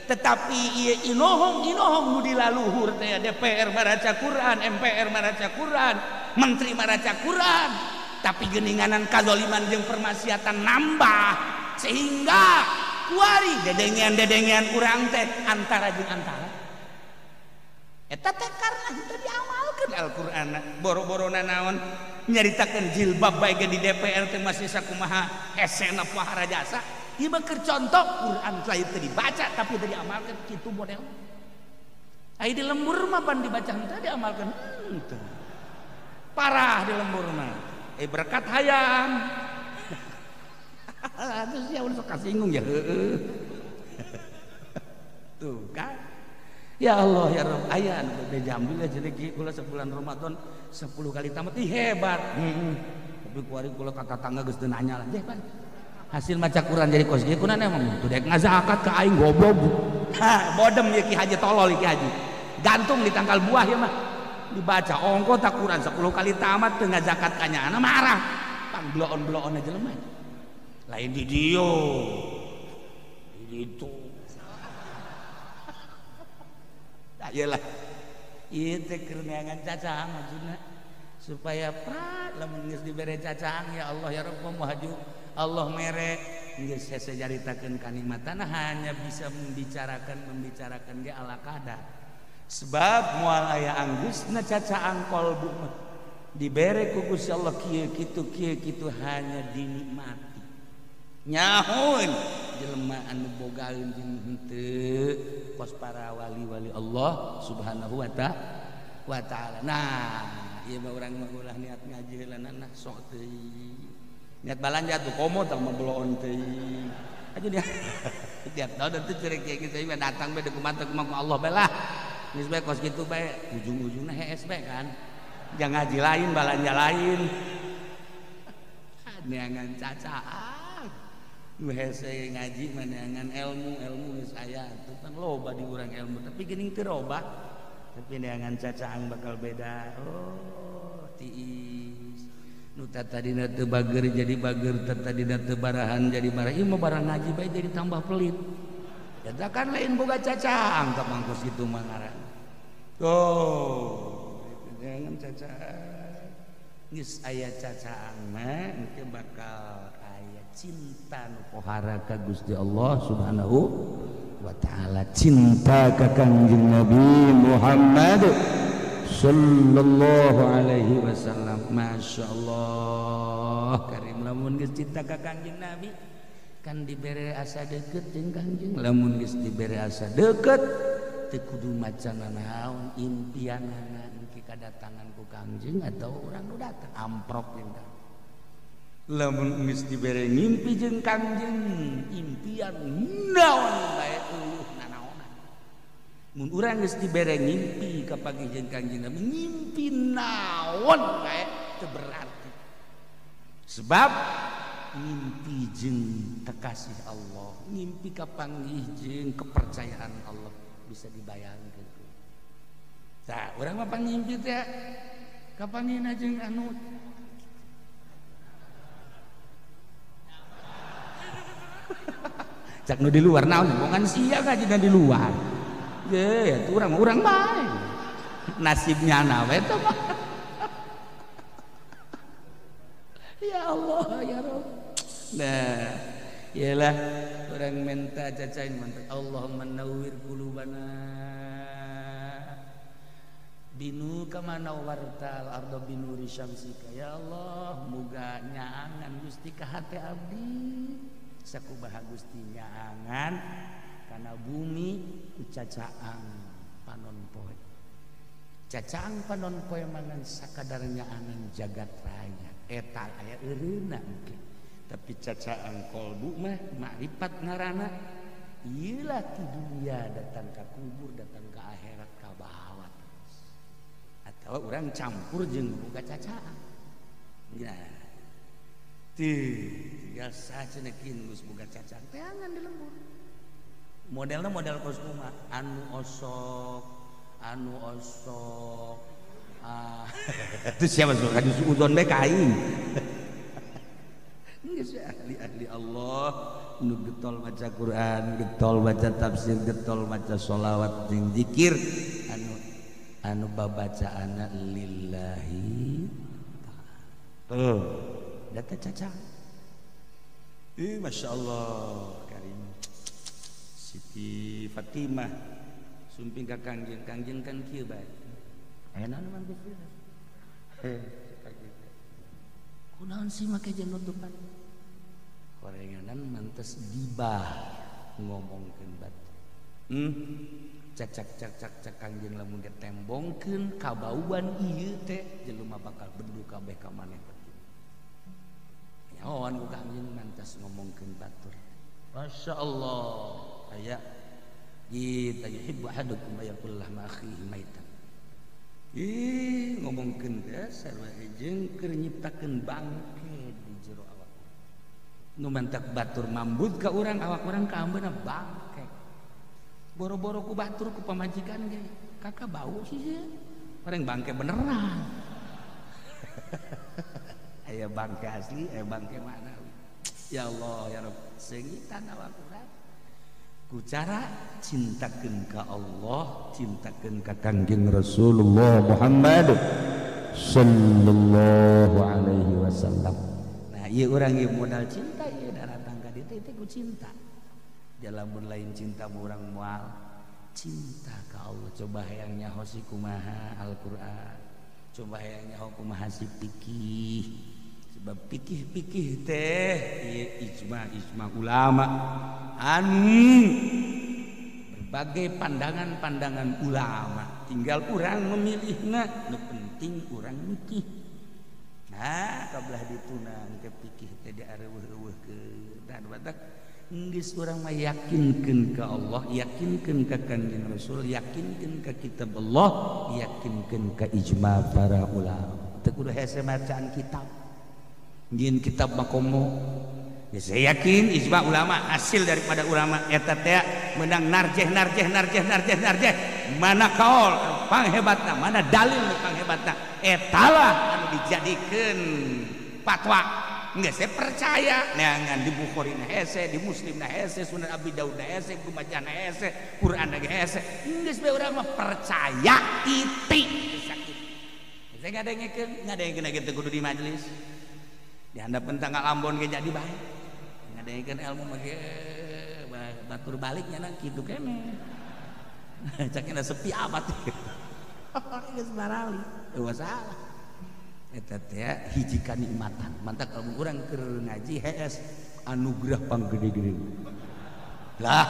Tetapi ieu inohong-inohong nu dilaluhur teh DPR maraca Quran, MPR maraca Quran, menteri maraca Quran. Tapi geuninganan kazaliman jeung permaksiatan nambah sehingga kuari dedengean-dedengean urang teh antara jeung antara eta teh karena henteu diamalkeun Al-Qur'an. Boro-borona naon nyaritakeun jilbab bae ge di DPR teh masih sakumaha hesena pohara jasa. Ieu mah keur contoh Qur'an lain teu dibaca tapi teu diamalkeun kitu model. Ai di lembur mah pan dibaca henteu diamalkeun henteu. Parah di lembur mah. Berkat hayam. Terus ya udah sok kasinggung ya. Tuh kan. Ya Allah ya Rabb, aya anu bede jambil jadi kula sebulan Ramadan 10 kali tamat. Ih hebat. Tapi kuari kula ka tatangga geus teu nanya lah. Deh, Pan. Hasil maca Quran jadi kos kieu kunaon emang teu daek ngazakat ka aing goblok. Ha, bodem ieu Ki Haji tolol Ki Haji. Gantung di tangkal buah ya mah. Dibaca ongko tak Quran 10 kali tamat teu ngazakat ka nyaana marah. Pang bloon-bloon aja lemah. Lain di dio di itu ayolah ieu teh keur neangan cacaang maksudna supaya pak lamun geus dibere cacaang ya Allah ya Rabb muhaju Allah mere geus hese caritakeun kanikmatan hanya bisa membicarakan ge ala kadar sebab moal aya anggeusna cacaang kolbu mah dibere ku Gusti Allah kieu kitu hanya dinikmati. Nyahun jelema anu bogaeun jeung henteu kos para wali-wali Allah Subhanahu wa ta'ala. Nah, ieu mah urang mah ulah niat ngaji heulanana sok teuing. Niat balanja tuh komo tah mah beloon teuing. Aja dia. Tiap tahun teh cerek kieu geus mah datang bae kumaha kumaha Allah bae lah. Geus bae kos kitu bae ujung-ujungna hees bae kan. Jangan ngaji lain balanja lain. Neangan cacaan. Hese ngaji maneangan ilmu geus aya atuh kan loba di urang ilmu tapi geuning teu robah tapi neangan cacaang bakal beda. Oh tiis nu tadina teu bager jadi bager, tadina teu barahan jadi barah. Ieu mah barang ngaji bae jadi tambah pelit. Eta kan lain boga cacaang ka mangkos kitu mah ngaran. Oh neangan cacaang geus aya cacaang mah engke bakal cinta nu pohara ka Gusti Allah Subhanahu wa taala, cinta ka Kangjeng Nabi Muhammad sallallahu alaihi wasallam. Masya Allah karim lamun geus cinta ka Kangjeng Nabi kan dibere asa deket jeung Kangjeng, lamun geus dibere asa deket teu kudu maca naon impianana engke kadatangan ku Kangjeng atau urang nu datang amprok jeung Kangjeng. Lamun geus dibere ngimpi jeung Kangjeng impian naon bae eueuh nanaonan. Mun urang geus dibere ngimpi kapanggih jeung Kangjeng Nabi ngimpi naon bae teu berarti. Sebab ngimpi jeung kekasih Allah, ngimpi kapanggih jeung kepercayaan Allah bisa dibayangkeun. Tah urang mah pangimpi teh kapanggihna jeung anu cak nu di luar naon ngomongan sia ngajina di luar. Ye, atuh urang bae. Nasibnya na we teh mah. Ya Allah ya Rabb. Nah, iyalah orang minta cacain mantap. Allahumma nawwir qulubana binu kama nawwartal arda binuri syamsika. Ya Allah, muga nyaangan Gusti ka hate abdi. Sakumaha Gusti nyaangan kana bumi ku cacaang panon poe. Cacaang panon poe mangan sakadar nyaangan jagat raya. Eta aya eureuna engke. Tapi cacaang kolbu mah makrifat ngaranna. Ieu lah ti dunia datang ka kubur, datang ka akhirat ka bawa terus. Atawa urang campur jeung boga cacaang. Nah, tinggal sacenekin geus boga cacang teangan di lembur. Modelna model kos kumaha? Anu osok, anu osok. Ah, itu siapa sok anu suudzon bae ka aing. Geus ahli-ahli Allah nu getol maca Quran, getol maca tafsir, getol maca sholawat jeung zikir anu anu babacaanna lillahi ta'ala. Tuh, data cacang. Masya Allah karim. Siti Fatimah sumping ka Kangjeng, Kangjeng kan kieu bae. Aya naon mah geus. Kunaon sih make jeung nutupan? Korenganan mantes gibah ngomongkeun batur. Cacak-cacak cak Kangjeng lamun ditembongkeun kabauan ieu teh jelema bakal bedu kabeh ka maneh. Nyahoan ku Kangjeng mantas ngomongkeun batur. Masya Allah aya kita yuhibbu ahadukum ayakul lahma akhihi maitan. Ih ngomongkeun teh sarua jeung keur nyiptakeun bangke di jero awak urang. Nu mantak batur mambut ka urang awak urang kaambeuna bangke. Boro-boro ku batur ku pamajikan ge kakak bau sih bareng bangke beneran. Aya bangke asli, aya bangke maknawi. Ya Allah ya Rabb, seungitan awak urang. Ku cara cintakeun ka Allah, cintakeun ka Kangjeng Rasulullah Muhammad sallallahu alaihi wasallam. Nah, ieu urang ieu modal cinta ieu daratang ka dieu teh ku cinta. Lamun lain cinta urang moal cinta ka Allah. Coba hayang nyaho si kumaha Al-Qur'an. Coba hayang nyaho kumaha si fikih. Sebab pikih-pikih teh ijma-ijma ulama anu berbagai pandangan-pandangan ulama, tinggal urang memilihna, nu penting urang mikih. Nah, kabelah dituna ke pikih teh diareuweuh-euweuhkeun. Dan batak geus urang mah yakinkeun ka Allah, yakinkeun ka Kangjeng Rasul, yakinkeun ka kitab Allah, yakinkeun ka ijma para ulama. Teu kudu hese macaan kitab. Jin kitab makomo ya saya yakin ijma ulama hasil daripada ulama eta teh menang narjeh narjeh narjeh narjeh narjeh mana kaol panghebatna mana dalil panghebatna etalah anu dijadikeun fatwa. Enggak saya percaya neangan di Bukhari na hese, di Muslim na hese, Sunan Abi Daud na hese, Ibnu Majah na hese, Quran na hese. Geus bae urang mah percaya titik. Sakit. Saya ngadengekeun, ngadengekeun ge teu kudu di majelis. Di handapeun tanggal Ambon ge jadi bae. Ngadengekeun ilmu mah ge Batur baliknya nang kitu keneh. Cakna sepi amat. Geus barali. Eueuh salah. Eta teh hiji kanikmatan. Mantak lamun urang keur ngaji hees anugerah panggede-gede. Lah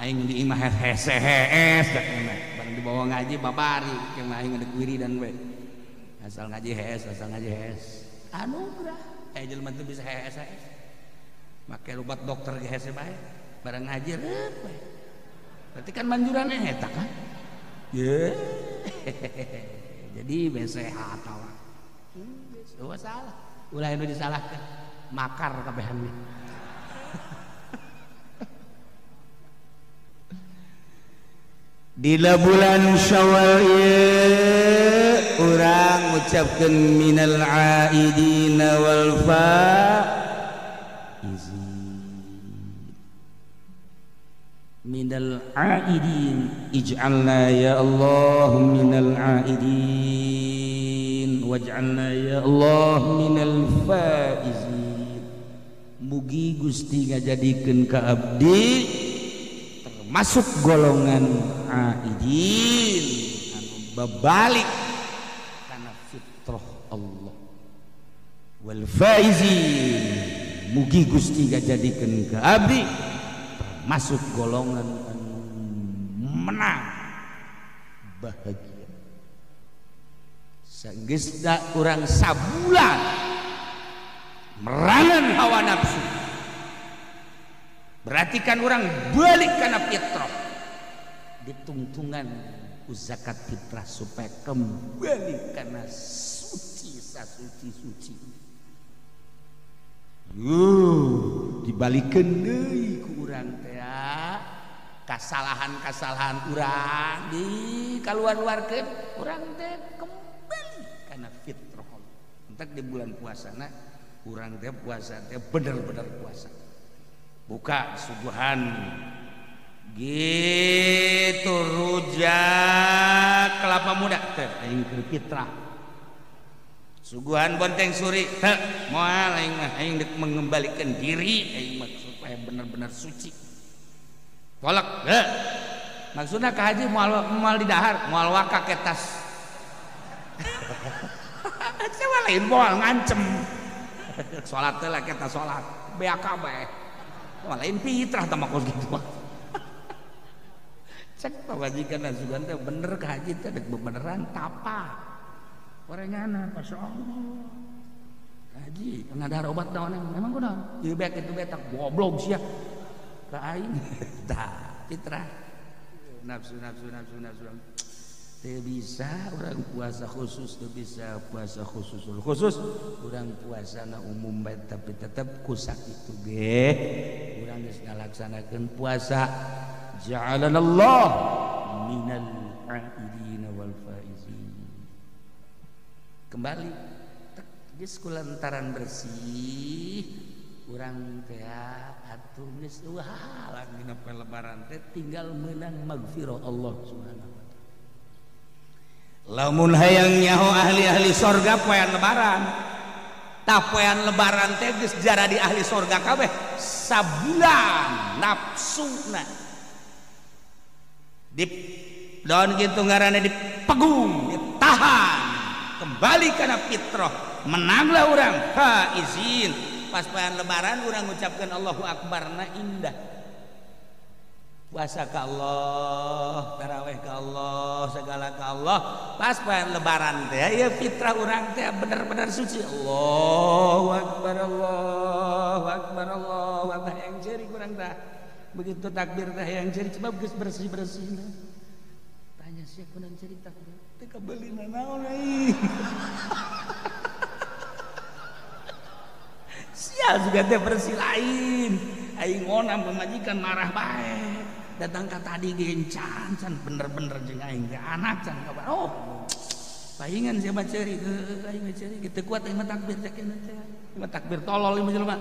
aing di imah hese hees cakna. Barang dibawa ngaji babari jeung aing ngadeg wiridan we. Asal ngaji hees, asal ngaji hees. Anugerah. Eh jelema teu bisa hees hees. Make obat dokter ge hese bae. Barang ngaji reup we. Berarti kan manjuran eta kan? Ye. Jadi be sehat awak. Geus salah. Ulah anu disalahkeun. Makar kabehan. Dina bulan Syawal ieu urang ngucapkeun minal aidina wal faizin. Minal aidin ij'alna ya Allah minal aidin waj'alna ya Allah minal faizin. Mugi Gusti ngajadikeun ka abdi termasuk golongan aidin anu babalik kana fitrah Allah wal faizin. Mugi Gusti ngajadikeun ka abdi masuk golongan anu menang bahagia. Sanggeusna urang sabulan merangan hawa nafsu, berarti kan urang balik kana fitrah, ditungtungan ku zakat fitrah supaya kembali kana suci sasuci-suci. Dibalikeun deui ku urang teh kasalahan-kasalahan urang di kaluar-luarkeun urang teh kembali kana fitrah. Entek di bulan puasana urang teh puasa teh bener-bener puasa. Buka suguhan gitu rujak kelapa muda teh aing keur fitrah. Suguhan bonteng suri teh moal aing mah, aing dek mengembalikan diri aing mah supaya benar-benar suci. Tolak heuh. Maksudna ka haji moal moal di dahar, moal waka ke tas. Coba lain moal ngancem. Salat teh lah kita salat, beak kabeh. Moal lain fitrah tah mah kos kitu mah. Cek pamajikan sugan teh bener ka haji teh dek bebeneran tapa. Orangana Masya Allah haji ngadahar obat naon memang kunaon ieu beak itu betak goblok sia ka aing tah fitrah nafsu nafsu nafsu nafsu teu bisa urang puasa khusus, teu bisa puasa khusus khusus urang puasana umum bae tapi tetep ku sakitu ge urang geus ngalaksanakeun puasa. Ja'alanallah minal aidin wal faizin. Kembali geus kulantaran bersih urang teh atuh geus eueuh halang dina poe lebaran teh tinggal meunang magfirah Allah Subhanahu wa taala. Lamun hayang nyaho ahli-ahli sorga poean lebaran, tah poean lebaran teh geus jaradi ahli sorga kabeh sabulan nafsuna di daun kitu ngaranna dipegung, ditahan kembali karena fitrah, menanglah orang faizin. Pas poean lebaran orang ngucapkan Allahu Akbar na indah. Puasa ke Allah, taraweh ke Allah, segala ke Allah. Pas poean lebaran teh ya fitrah orang teh bener-bener suci. Allahu Akbar, Allahu Akbar, Allahu Akbar. Yang ceri kurang tah. Begitu takbir teh yang ceri sebab geus bersih-bersihna. Tanya siapa nang ceri takbir? Teu kabeulina naon euy. Sial juga teh bersih lain. Aing ngonam pamajikan marah bae. Datang ka tadi gencan can bener-bener jeung aing teh anak can kabar. Oh. Paingan siapa ceri aing mah ceri kitu kuat aing mah takbir teh keun teh. Mah takbir tolol ieu mah jelema.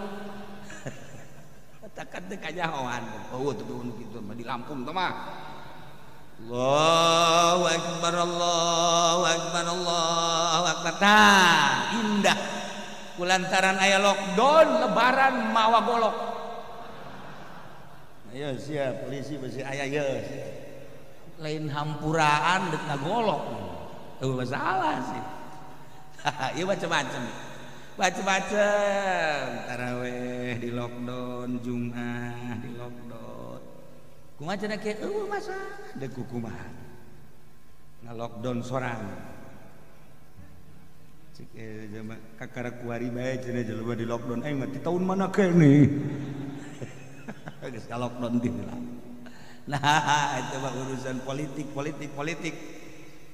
Takat teh kajahoan. Oh teu nu kitu mah di Lampung teh mah. Allahu Akbar, Allahu Akbar, Allahu Akbar. Tah, indah. Kulantaran aya lockdown lebaran mawa golok. Ayo siap polisi besi aya ye. Lain hampuraan dek ngagolok. Eueuh masalah sih. Ieu macam-macam. Macam-macam. Taraweh di lockdown, Jumat di lockdown. Kumaha cenah kieu eueuh masalah dek kumaha. Nga-lockdown sorang. Cik zaman kakara kuari bae cenah jelema di lockdown aing mah ti tahun mana keneh. Geus ka lockdown ti heula. Nah, itu mah urusan politik, politik, politik.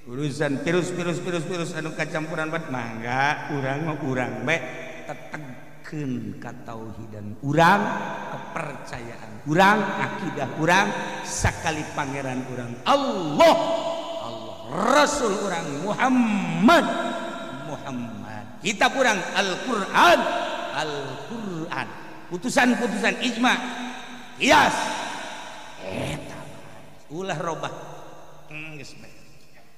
Urusan virus, virus, virus, virus anu kacampuran bat mangga urang mah urang bae tetegkeun katauhidan urang, kepercayaan urang, akidah urang, sakali pangeran urang Allah, Allah, Rasul urang Muhammad, Muhammad. Kitab urang Al-Qur'an, Al-Qur'an. Putusan-putusan ijma, qiyas. Eta ulah robah. Geus bae.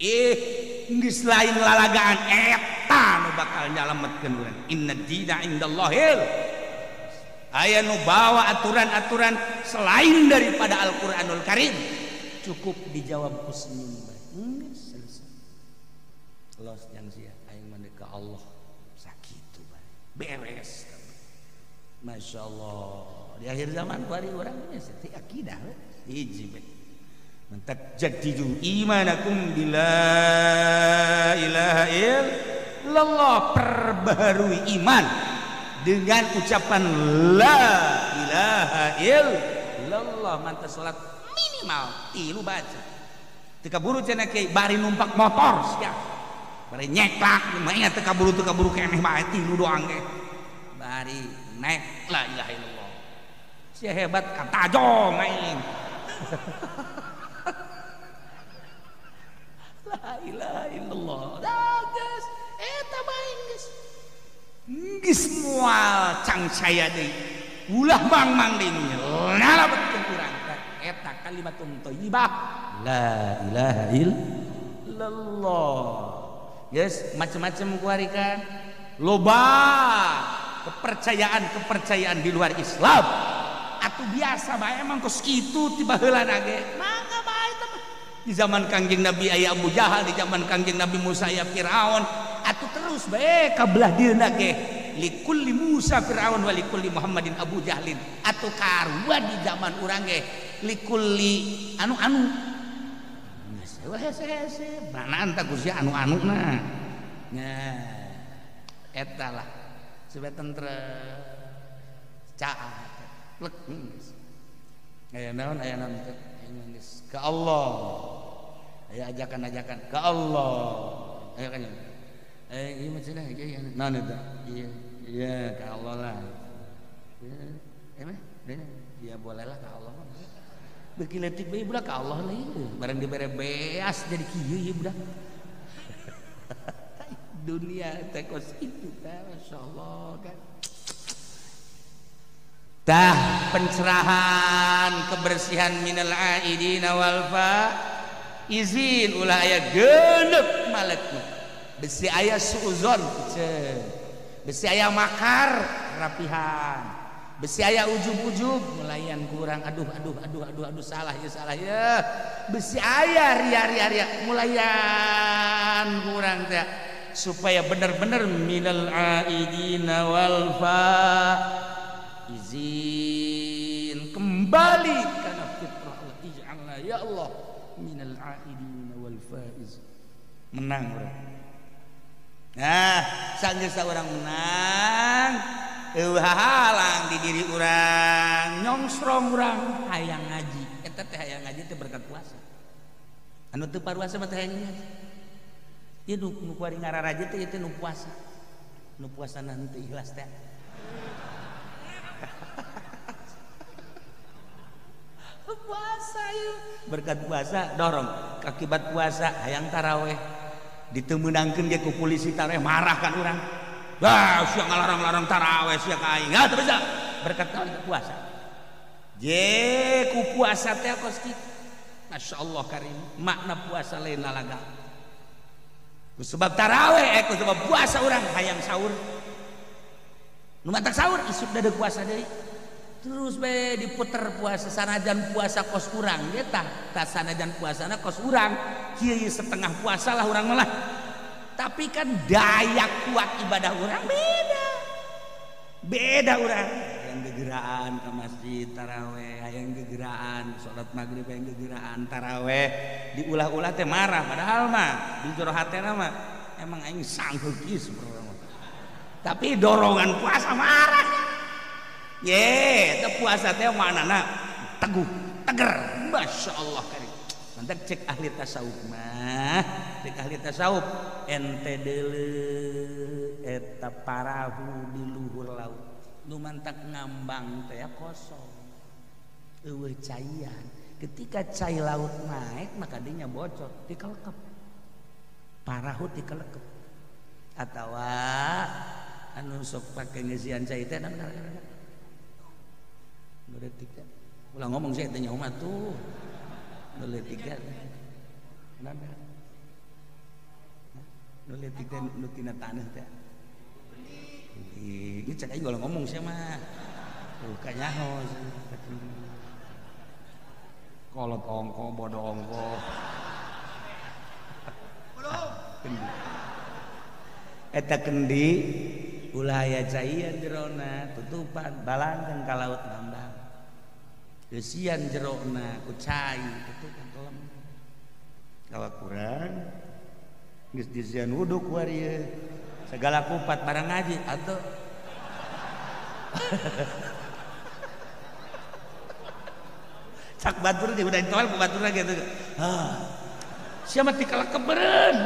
Geus lain lalagaan eta nu bakal nyalametkeun urang. Inna dina indallahil. Aya nu bawa aturan-aturan selain daripada Al-Qur'anul Karim. Cukup dijawab ku senyum bae. Geus selesai. Los jang sia aing mah ka Allah. Sakitu bae. Beres. Masya Allah. Di akhir zaman kuari urang nya teh akidah we. Hiji bae. Mentak jadidu imanakum bila ilaha illallah, perbaharui iman dengan ucapan la ilaha illallah. Mantap salat minimal tilu baca. Teu kaburu cenah kiai bari numpak motor sia. Bari nyeklak mah ingat teu kaburu keneh bae tilu doang ge. Bari naik la ilaha illallah. Sia hebat katajong aing. La ilaha illallah. Dah geus eta bae geus. Geus moal cangcaya deui. Ulah mang-mang deui nu nyalametkeun urang teh eta kalimatun thayyibah la ilaha illallah. Geus macam-macam kuari kan. Loba kepercayaan-kepercayaan di luar Islam. Atuh biasa bae emang kos kitu ti baheulana ge. Mangga bae teh. Di zaman Kangjeng Nabi aya Abu Jahal, di zaman Kangjeng Nabi Musa aya Firaun, atuh terus bae ka belah dieuna ge. Likulli Musa Firaun wa likulli Muhammadin Abu Jahlin. Atuh karua di zaman urang ge likulli anu-anu. Geus hese-hese, manaan tah ku sia anu-anuna. Nah, eta lah supaya tentrem. Caah plek geus. Aya naon teh? Ke Allah. Aya ajakan-ajakan ke Allah. Ayo kan. Ieu mah cenah ieu naon eta? Iya, iya ke Allah lah. Iya, mah? Ya bolehlah ke Allah. Beuki leutik bae budak ke Allah lah ieu. Barang dibere beas jadi kieu ieu budak. Dunia teh kos kitu teh masyaallah kan. Tah pencerahan kebersihan minal aidina wal faizin ulah aya genep malekna. Besi aya suuzon piceun. Besi aya makar rapihan. Besi aya ujub-ujub melayan kurang aduh aduh aduh aduh aduh salah ya. Besi aya ria ria ria mulayan kurang teh supaya bener-bener minal aidina wal faizin kembali karena fitrah Allah. Ij'alna ya Allah minal aidina wal faiz. Menang urang. Nah, sanggeus urang menang, eueuh halang di diri urang, nyongsrong urang hayang ngaji. Eta teh hayang ngaji teh berkat puasa. Anu teu paruasa mah teh hayang ngaji. Ieu nu kuari ngararaja teh ieu teh nu puasa. Nu puasana henteu ikhlas teh. Puasa yuk berkat puasa dorong akibat puasa hayang taraweh ditemenangkeun ge ku polisi taraweh marah kan urang. Wah sia ngalarang-larang taraweh sia ka aing. Ah teu bisa berkat puasa. Je ku puasa teh kos kitu. Masyaallah karim, makna puasa lain lalaga. Ku sebab taraweh ku sebab puasa urang hayang sahur. Nu matak sahur isuk da puasa deui. Terus be diputer puasa sanajan puasa kos urang ge tah tah sanajan puasana kos urang kieu setengah puasa lah urang malah. Tapi kan daya kuat ibadah urang beda. Beda urang. Yang gegeraan ke masjid taraweh, yang gegeraan salat maghrib, yang gegeraan taraweh, diulah-ulah teh marah padahal mah di jero hatena mah emang aing sanggup ieu. Tapi dorongan puasa marah. Ye, teh puasa teh manana teguh, teger. Masya Allah karim. Mantap cek ahli tasawuf mah, cek ahli tasawuf ente deuleu eta parahu di luhur laut. Nu mantak ngambang teh kosong. Eueuh caian. Ketika cai laut naik maka dinya bocor, dikelekep. Parahu dikelekep. Atawa anu sok pake ngeusian cai teh naon gara-gara. Nu leutik teh. Ulah ngomong sih teh nyaho mah tuh. Nu leutik teh. Naon? Nu leutik teh nu tina taneuh teh. Ini cek aing kalau ngomong sih mah. Tuh kanyaho. Kolot ongko bodoh ongko. Eta kendi ulah aya caian jerona tutupan balangkeun ka laut ngambang. Eusian jerona ku cai tutupan kelem. Kawakuran geus disian wudu ku ieu. Segala kupat barang ngaji atuh. Cak batur di udah toel ku batur lagi atuh. Hah. Sia mah tikalekep beureun.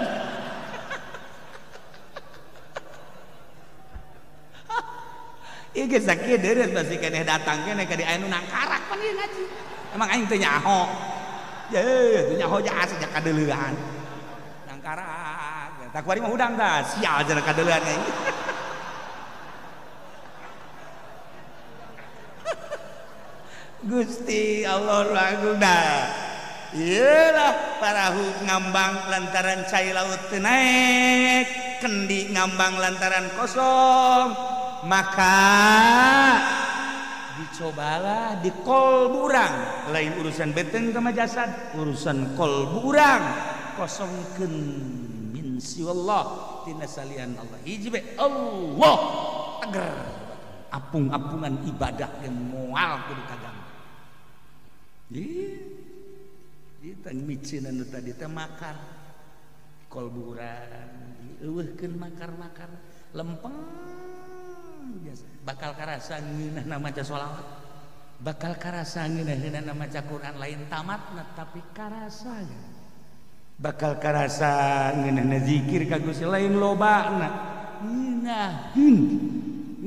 Ieu geus sakieu deureut pasti keneh datang keneh ka di aya nu nangkarak pan ieu ngaji. Emang aing teu nyaho. Ye, teu nyaho ja asa kadeuleuan. Nangkarak. Tak kuari mah hudang tah, sial cenah kadeuleuan aing. Gusti Allah agung dah. Iyalah parahu ngambang lantaran cai laut teu naek, kendi ngambang lantaran kosong. Maka dicobalah di kolbu urang, lain urusan beteng sama jasad, urusan kolbu urang kosongkeun min siwallah tina salian Allah. Hiji be Allah teger apung-apungan ibadah yang moal kudu kaganggu. Ieu teh micin anu tadi teh makar kolbu urang dieuweuhkeun makar-makar lempeng biasa bakal karasa ngeunahna maca sholawat, bakal karasa ngeunahna maca Quran, lain tamatna tapi karasa bakal karasa ngeunahna zikir ka Gusti lain lobana ngeunaheun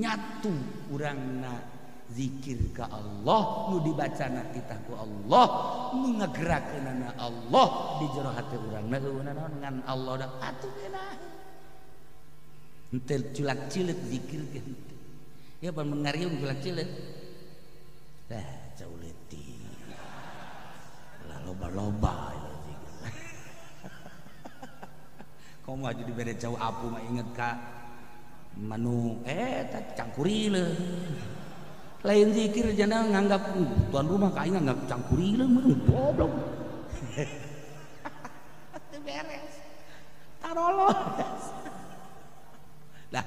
nyatu urangna zikir ka Allah nu dibacana titah ku Allah nu ngagerakeunana Allah di jero hate urangna eueuh naon ngan Allah da atuh ngeunah henteu culak cilet zikir ge henteu. Ya pan ngariung culak cilet. Dah jauh leutik. Lah loba-loba zikir. Komo aja dibere jauh apu mah inget ka manu eta cangkurileun. Lain zikir jana nganggap tuan rumah ka aing nganggap cangkurileun meureun goblok. Teu beres. Tarolos. Lah,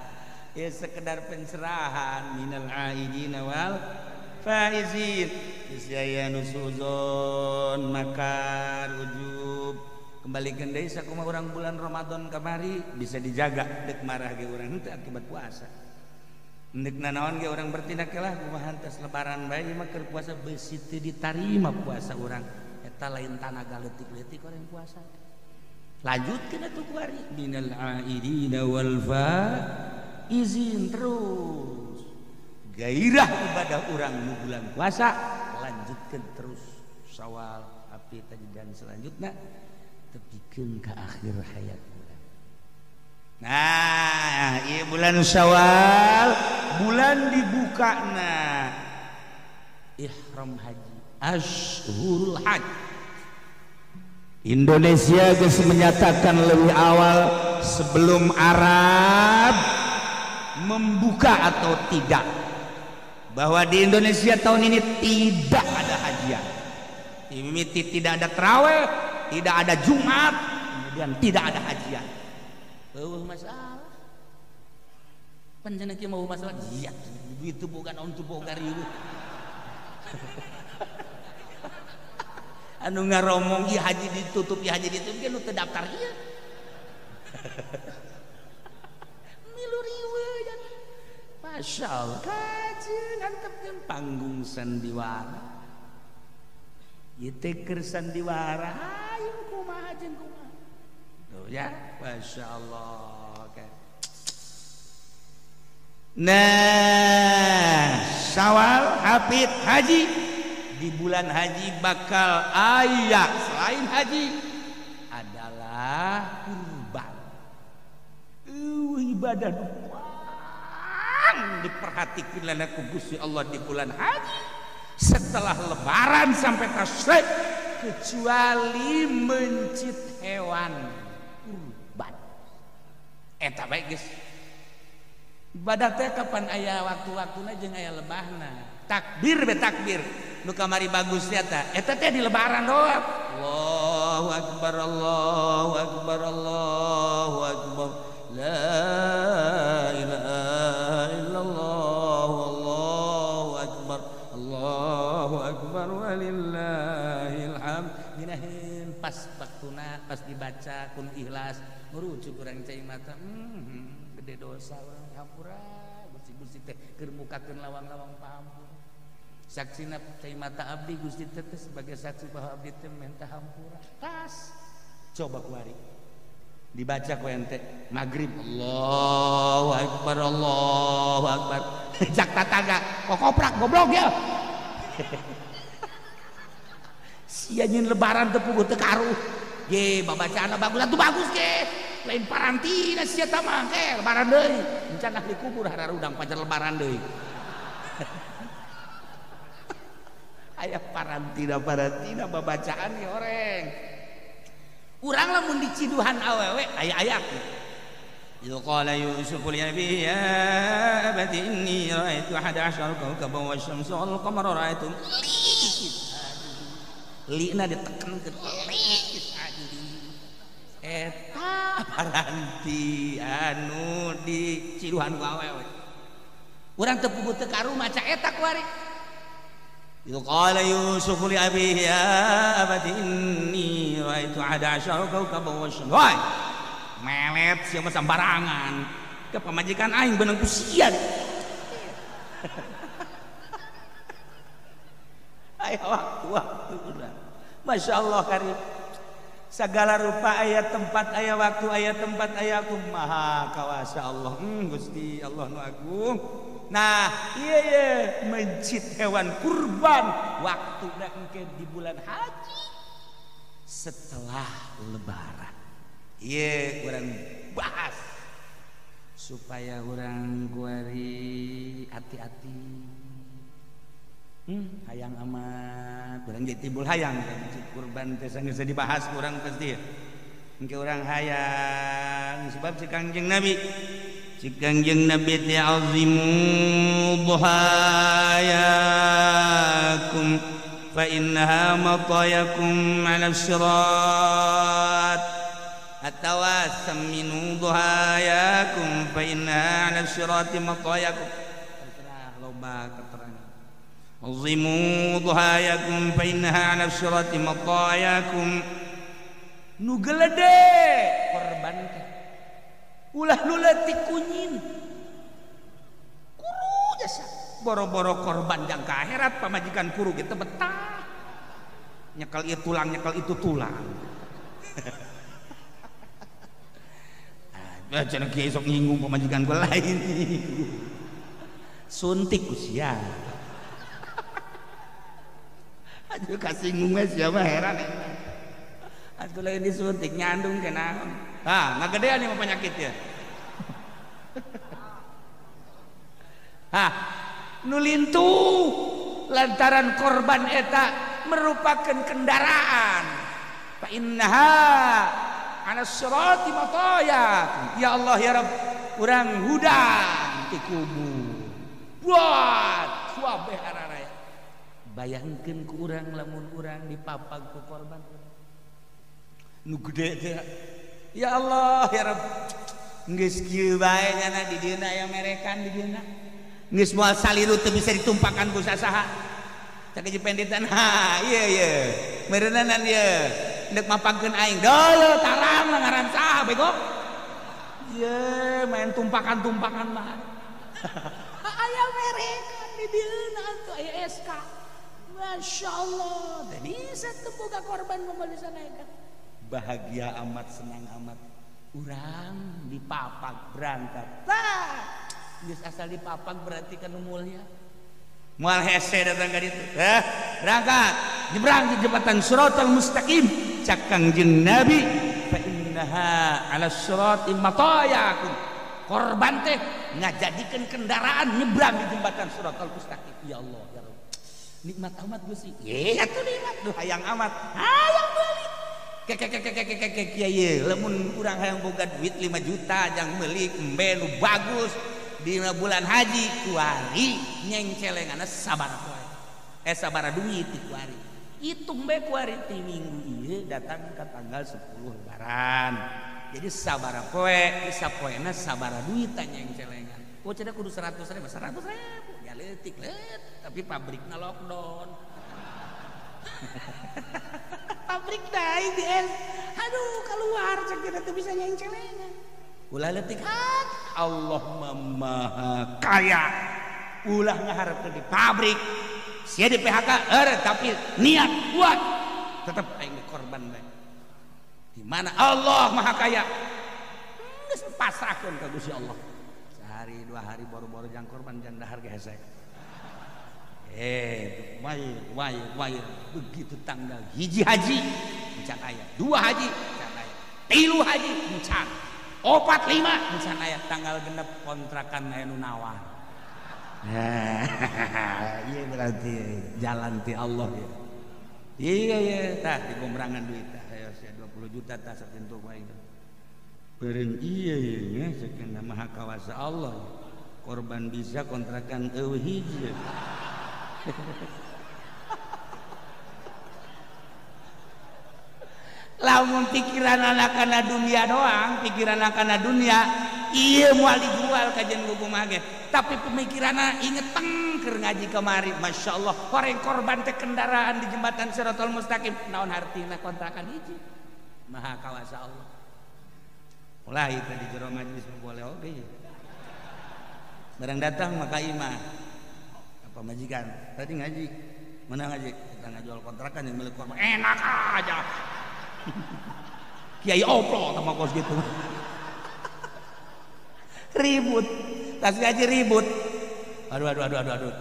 ya sekedar pencerahan minal aidina wal faizin. Niscaya nusuzon makar ujub. Kembalikan deui sakumaha urang bulan Ramadan kamari bisa dijaga deuk marah ge urang henteu akibat puasa. Deuk nanaon ge urang bertindak lah kumaha tes lebaran bae mah keur puasa beusi teu ditarima puasa urang. Eta lain tanaga leutik-leutik urang puasa. Lanjutkeun atuh kuari minal aidina wal faizin terus gairah ibadah urang nu bulan puasa lanjutkeun terus Syawal api tadi dan selanjutnya tepikeun ka akhir hayat urang. Nah, ieu bulan Syawal bulan dibukana ihram haji ashurul hajj. Indonesia geus menyatakan lebih awal sebelum Arab membuka atau tidak. Bahwa di Indonesia tahun ini tidak ada hajian. Mimiti tidak ada terawih, tidak ada Jumat, kemudian tidak ada hajian. Eueuh masalah. Panjenengan kieu mau masalah? Iya, itu boga naon tuh boga riweuh. Anu ngaromong ieu haji ditutup, ieu haji ditutup, ge nu teu daftar ieu. Milu riweuh jan. Masya Allah, kajeun antepkeun panggung sandiwara. Ieu teh keur sandiwara, hayu kumaha jeung kumaha. Tuh ya, Masya Allah. Oke. Nah, Syawal hafid haji di bulan haji bakal aya selain haji adalah kurban. Ibadah diperhatikan lana ku Gusti Allah di bulan haji setelah lebaran sampai tasyrik kecuali mencit hewan kurban. Eta bae geus ibadah teh kapan aya waktu-waktuna jeung aya lebahna. Takbir be takbir nu kamari bagusnya ta eta teh di lebaran doang. Allahu akbar, Allahu akbar, Allahu akbar, la ilaha illallah, Allahu akbar, Allahu akbar, walillahil hamd. Nginaheun pas waktuna pas dibaca kun ikhlas ngurucuk urang cai mata, gede dosa urang hampura Gusti-gusti teh keur mukakeun lawang-lawang pahampura. Saksina cai mata abdi Gusti teh sebagai saksi bahwa abdi teh minta hampura. Tas coba kuari dibaca ku ente maghrib Allahu akbar, Allahu akbar, jak tatangga kokoprak goblok ya. Sia nyeun lebaran teu puguh teu karuh ge babacaanna bagus atuh bagus ge lain parantina sia tah mah ge lebaran deui encan ahli kubur hararudang pajar lebaran deui. Aya parantina parantina babacaan ieu oreng. Urang lamun diciduhan awewe aya-aya. Idza qala Yusuf li abihi ya abati inni ra'aitu 11 kawkaban wasyamsa wal qamara ra'aitu. Lina ditekan ke eta paranti anu diciduhan ku awewe. Urang teu puguh teu karu maca eta kuari. Idza qala Yusuf li abihi ya abati inni ra'aitu 11 kawkaban wasyamsa. Woi, melet sia mah sambarangan. Ke pamajikan aing beunang ku sia. Aya waktu-waktu urang. Masya Allah karim. Segala rupa aya tempat aya waktu aya tempat aya aku maha kawasa Allah. Gusti Allah nu agung. Nah, iya iya mencit hewan kurban waktu engke di bulan haji setelah lebaran. Iya, urang bahas supaya urang kuari hati-hati. Hayang amat, urang jadi timbul hayang mencit kurban teh sanggeus dibahas urang pasti. Engke urang hayang sebab si Kangjeng Nabi si Kangjeng Nabi ta'azimu dhahayakum fa innaha matayakum 'ala sirat atawa saminu dhahayakum fa innaha 'ala sirati matayakum. Terserah loba keterangan. Azimu dhahayakum fa innaha 'ala sirati matayakum. Nu gelede korban teh ulah nu leutik kunyin kuru jasa boro-boro korban jangka akhirat pamajikan kuru gitu betah nyekel ieu tulang nyekel itu tulang. Ah cenah kieu sok nyinggung pamajikan gua lain suntik ku sia. Aduh kasinggung we sia mah heran. Aku lain disuntik nyandung kena. Hah, ngagedean ieu mah penyakit ya. Hah, nu lintuh lantaran korban eta merupakan kendaraan. Fa innaha 'ala sirati mataya. Ya Allah ya Rabb, urang hudang ti kubur. Buat Kuabeh araraya. Bayangkeun ku urang lamun urang dipapag ku korban. Nu gede teh. Ya Allah ya Rabb. Geus kieu bae nyana di dieuna aya merekan di dieuna. Geus moal saliru teu bisa ditumpakan ku sasaha. Cak jipenditan ha ieu ieu. Meureunanan ieu. Ndek mapagkeun aing. Deuleu tarang ngaran saha bego. Ye main tumpakan-tumpakan mah. Aya merekan di dieuna atuh aya SK. Masya Allah, teu bisa teu boga korban mah bisa naekan. Bahagia amat, senang amat. Urang dipapag berangkat. Tah, geus asal dipapag berarti kan mulia. Moal hese datang ka ditu. Heh, berangkat. Nyebrang di jembatan Shiratal Mustaqim. Cak Kangjeng Nabi, fa innaha 'ala shirati matayakum. Korban teh ngajadikeun kendaraan nyebrang di jembatan Shiratal Mustaqim. Ya Allah, ya Rabb. Nikmat amat Gusti. Ye, atuh nikmat duh hayang amat. Hayang meuli. Kek kieu lamun urang hayang boga duit 5 juta jang meuli embe nu bagus dina bulan haji kuari nyengcelenganna sabaraha poe. Sabaraha duit ti kuari. Hitung bae kuari ti minggu ieu datang ka tanggal 10 Lebaran. Jadi sabaraha poe, sapoena sabaraha duit nyengcelengan. Oh cenah kudu 100 ribu, 100 ribu. Ya leutik leut, tapi pabrikna lockdown. Pabrik daing di es. Aduh keluar cek tidak tuh bisa nyengcelengan. Ulah leutik hat, Allah maha kaya. Ulah ngaharepkeun di pabrik. Sia di PHK, tapi niat kuat. Tetep aing korban bae. Di mana Allah maha kaya. Geus pasrahkeun ka Gusti Allah. Sehari dua hari baru-baru jang korban jang dahar ge hesek. Wai begitu tanggal hiji haji encan aya, dua haji encan aya, tilu haji encan, opat lima encan aya, tanggal genep kontrakan aya nu nawar. Iya berarti jalan ti Allah ya. Iya iya tah digombrangan duit tah ayo sia 20 juta tah sapintu wae. Beureun iya iya sakeuna maha kawasa Allah. Korban bisa kontrakan eueuh hiji. Lamun pikiran anak-anak dunia doang, pikiran anak-anak dunia iya moal dijual kajian kumaha ge. Tapi pemikiranna inget teng keur ngaji kamari, Masya Allah, horeng korban teh kendaraan di jembatan Shiratal Mustaqim, naon hartina kontrakan hiji. Maha kawasa Allah. Mulai tadi jero majelis boleh oge. Barang datang maka imah pemajikan tadi ngaji, mana ngaji? Kita ngajual kontrakan yang milik korban, enak aja. Kiai oplo sama kos gitu. Ribut, tas ngaji ribut. Aduh.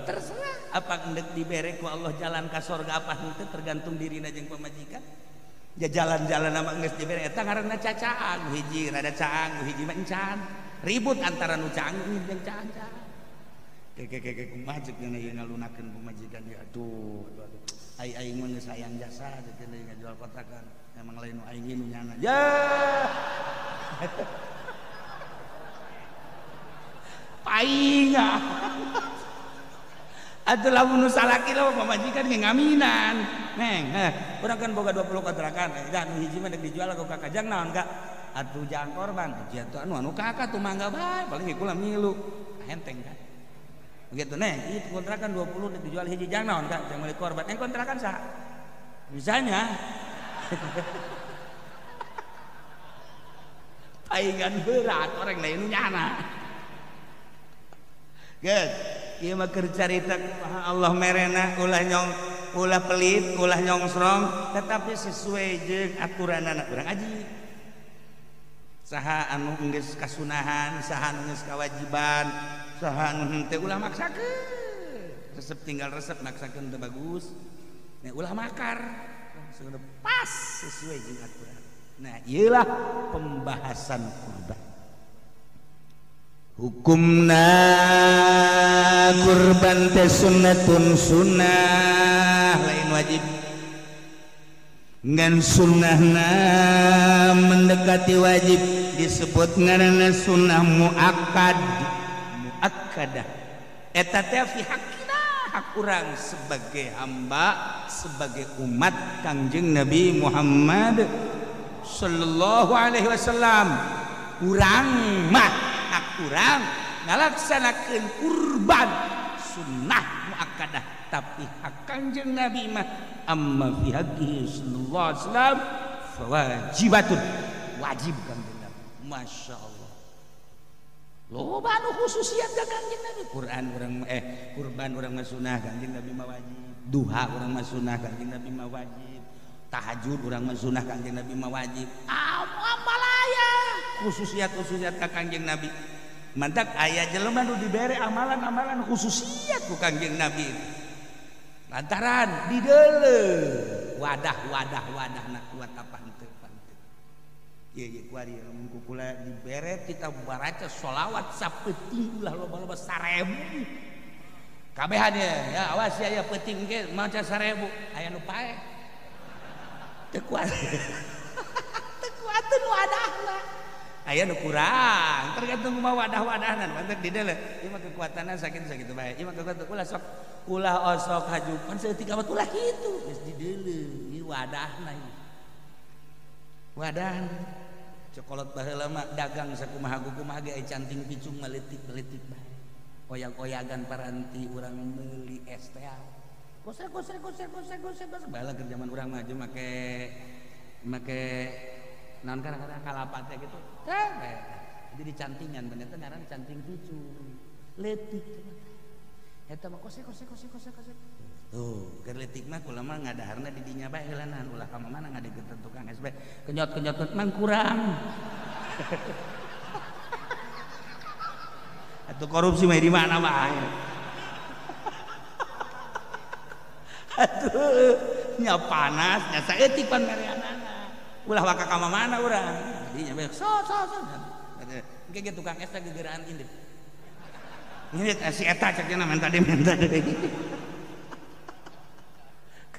Terserah apa endek dibere ku Allah jalan ka sorga apa henteu tergantung dirina jeung pemajikan. Ya jalan-jalan sama geus dibere eta ngaranna cacaan, hiji rada caang, hiji mah encan. Ribut antara nu caang jeung caang. Kek kumaha ceuk nya ieu ngalunakeun pamajikan ieu aduh aduh ai aing mah geus hayang jasa ceuk nya ngajual kontrakan emang lain nu aing nu nyana ya painga atuh lamun nu salaki lamun pamajikan ge ngaminan neng heh urang kan boga 20 kontrakan da nu hiji mah deuk dijual ku kakak jang naon ka atuh jang korban atuh anu anu kakak tuh mangga bae paling ge kula milu henteng kan begitu neng, itu kontrakan 20 dijual hiji jang naon kak, jang beli korban, yang kontrakan sah, misalnya, paingan berat orang lain nyana, guys, ieu mah keur carita kumaha Allah merena ulah nyong, ulah pelit, ulah nyongsrong, tetapi sesuai jeung aturanana urang aji. Saha anu geus kasunahan, saha anu geus kawajiban, saha anu henteu ulah maksakeun. Resep tinggal resep maksakeun teu bagus. Nah, ulah makar. Pas sesuai jeung aturan. Nah, ieulah pembahasan kurban. Hukumna kurban teh sunnatun sunnah lain wajib. Ngan sunnahna mendekati wajib disebut ngaranna sunnah muakkad muakkadah eta teh fi haqqina Hak urang sebagai hamba, sebagai umat Kangjeng Nabi Muhammad sallallahu alaihi wasallam. Urang mah hak urang ngalaksanakeun kurban sunnah muakkadah, tapi hak Kangjeng Nabi mah amma fi haqqihi sallallahu alaihi wasallam fawajibatun, wajib Kangjeng Nabi. Masya Allah, loba anu khususiat ka Kangjeng Nabi. Quran urang kurban urang mah sunnah, Kangjeng Nabi mah wajib. Duha urang mah sunnah, Kangjeng Nabi mah wajib. Tahajud urang mah sunnah, Kangjeng Nabi mah wajib. Amalaya khususiat ka Kangjeng Nabi. Mantak aya jelema nu dibere amalan-amalan khususiat ku Kangjeng Nabi. Lantaran dideuleu wadah-wadah-wadahna kuat apa henteu. Ieu kuari lamun ku kula dibere kita baraca sholawat sapeuting ulah loba-loba 1000. Kabehan ya, awas ya ya peuting ge maca 1000 aya nu paeh. Teu kuat. Teu kuateun wadahna. Aya nu kurang, tergantung kumaha wadah-wadahna. Mantak dideuleu, ieu mah kekuatanna sakitu-sakitu bae. Ieu mah kekuatan ulah sok ulah osok hajupan saeutik amat ulah kitu. Geus dideuleu ieu wadahna ieu. Wadah cokolot baheula mah dagang sakumaha kumaha ge canting picung maletik-maletik bae. Oyag-oyagan paranti urang meuli es teh. Kosrek kosrek kosrek kosrek kosrek kosrek baheula keur zaman urang mah make naon kana kalapa teh gitu. Teh jadi cantingan bener teh ngaran canting picung. Leutik eta mah kosrek kosrek kosrek kosrek kosrek. Tuh, keur leutik mah kula mah ngadaharna di dinya bae heulanan, ulah ka mana ngadeukeutan tukang es bae. Kenyot-kenyot mang kurang. Atuh korupsi mah di mana bae. Atuh nya panas nya saeutik pan mereanana. Ulah waka ka mana urang. Di nya bae so so so. Engke ge tukang es teh gegeraan indit. Indit si eta cek nya menta deui menta deui.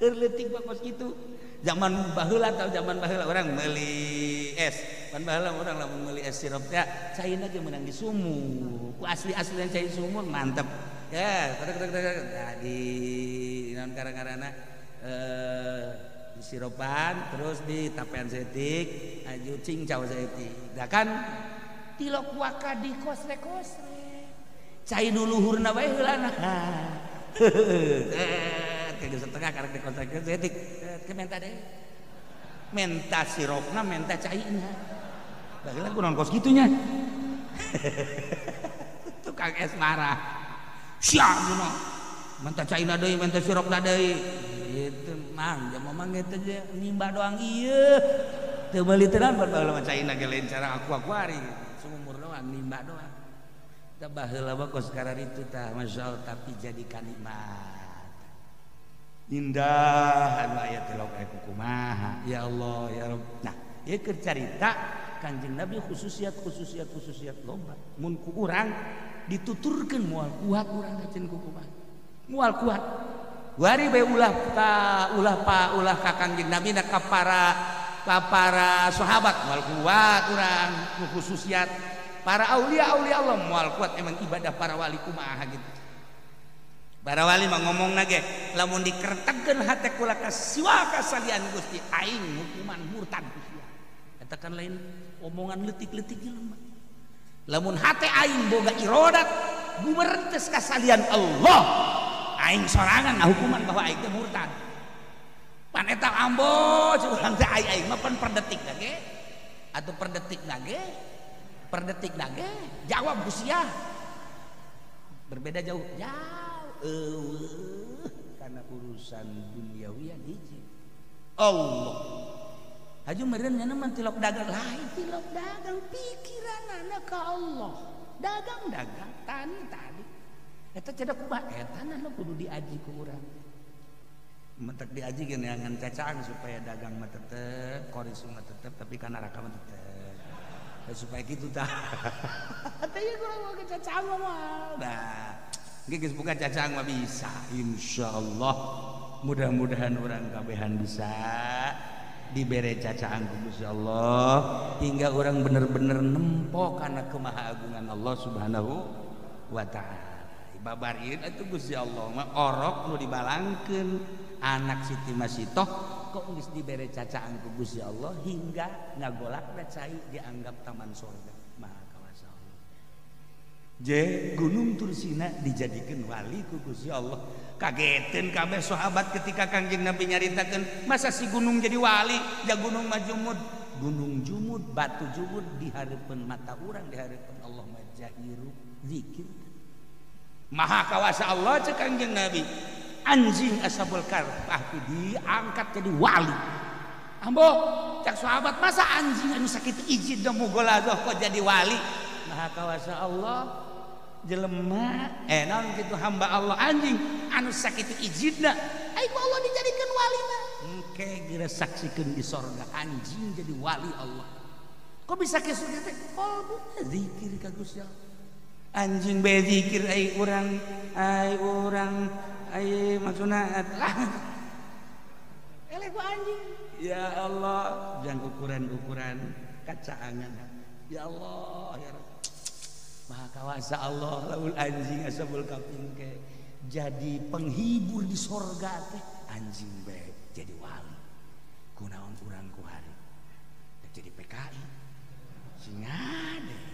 Keur leutik mah kos kitu. Zaman baheula atau zaman baheula orang meuli es. Pan baheula urang lamun meuli es sirup teh caina ge meunang di sumur. Ku asli-aslian cai sumur mantep. Ya, nah, di naon karang-karana di sirupan terus di tapean saeutik, aju cincau saeutik. Da kan tilok waka di kosre-kosre. Cai nu luhurna bae heulana. Tiga setengah karek dikontrakkeun saeutik. Ke menta deui. Menta sirupna, menta caina. Baheula kunaon kos kitu nya. Tukang es marah. Sia mun menta caina deui, menta sirupna deui. Itu mang, jamu mang eta nimba doang ieu. Teu meuli tenan baheula mah caina ge lain cara aku-akuari. Sumur doang nimba doang. Tah baheula mah kos kararitu tah masyaallah tapi jadi kanikmat. Indah anu aya tilok aya kumaha ya Allah ya Rabb. Nah, ieu keur carita Kanjeng Nabi khususiat khususiat khususiat loba. Mun ku urang dituturkeun moal kuat urang kaceun ku kumaha. Moal kuat. Wari bae ulah ka ulah pa ulah ka Kanjeng Nabi na ka para sahabat moal kuat urang ku khususiat. Para aulia aulia Allah moal kuat emang ibadah para wali kumaha gitu. Para wali mah ngomongna ge lamun dikertegkeun hate kula ka siwa kasalian Gusti aing hukuman murtad sia. Eta kan lain omongan leutik-leutik jelema. Lamun hate aing boga irodat gumerentes kasalian Allah, aing sorangan ngahukuman bahwa aing teh murtad. Pan eta ambo urang teh aing mah pan per detik ge atuh per detik ge per detik ge jawab ku sia. Berbeda jauh. Jauh. Karena urusan duniawi yang hiji Allah haju meureun nya mah tilok dagang lain tilok dagang pikiranana ka Allah dagang-dagang tani-tani eta cedak kumaha eta na kudu diaji ku urang mentek diaji ge neangan cacang supaya dagang mah tetep koris mah tetep tapi ka neraka mah tetep supaya kitu tah teh ieu kurang mah cacang mah nah geus buka cacang mah bisa insyaallah mudah-mudahan orang kabehan bisa dibere cacang ku Gusti Allah hingga orang bener-bener nempo kana kemahaagungan Allah Subhanahu wa taala. Dibabarin atuh Gusti Allah mah orok nu dibalangkeun anak Siti Masitoh kok geus dibere cacaan ku Gusti Allah hingga ngagolakna cai dianggap taman sorga. Maha kawasa Allah. Je Gunung Tursina dijadikeun wali ku Gusti Allah. Kageteun kabeh sahabat ketika Kangjeng Nabi nyaritakeun masa si gunung jadi wali, ja gunung mah jumud. Gunung jumud, batu jumud di hareupeun mata urang, di hareupeun Allah mah jahiru zikir. Maha kawasa Allah cek Kangjeng Nabi. Anjing Ashabul Kahfi diangkat jadi wali. Ambo cek sahabat masa anjing anu sakitu izin da mugolazoh kok jadi wali. Maha kawasa Allah jelema naon kitu hamba Allah anjing anu sakitu ijidna ai ku Allah dijadikeun walina. Engke geura saksikeun di sorga anjing jadi wali Allah. Kok bisa kitu teh? Kolbu zikir ka Gusti Allah. Anjing bae zikir ai urang ai maksudna lah eleh ku anjing. Ya Allah, jangan ukuran-ukuran kacaangan. Ya Allah, ya Rabb. Maha kawasa Allah laul anjing Ashabul Kahfi ke jadi penghibur di sorga teh anjing bae jadi wali. Kunaon urang ku hari jadi PKI singade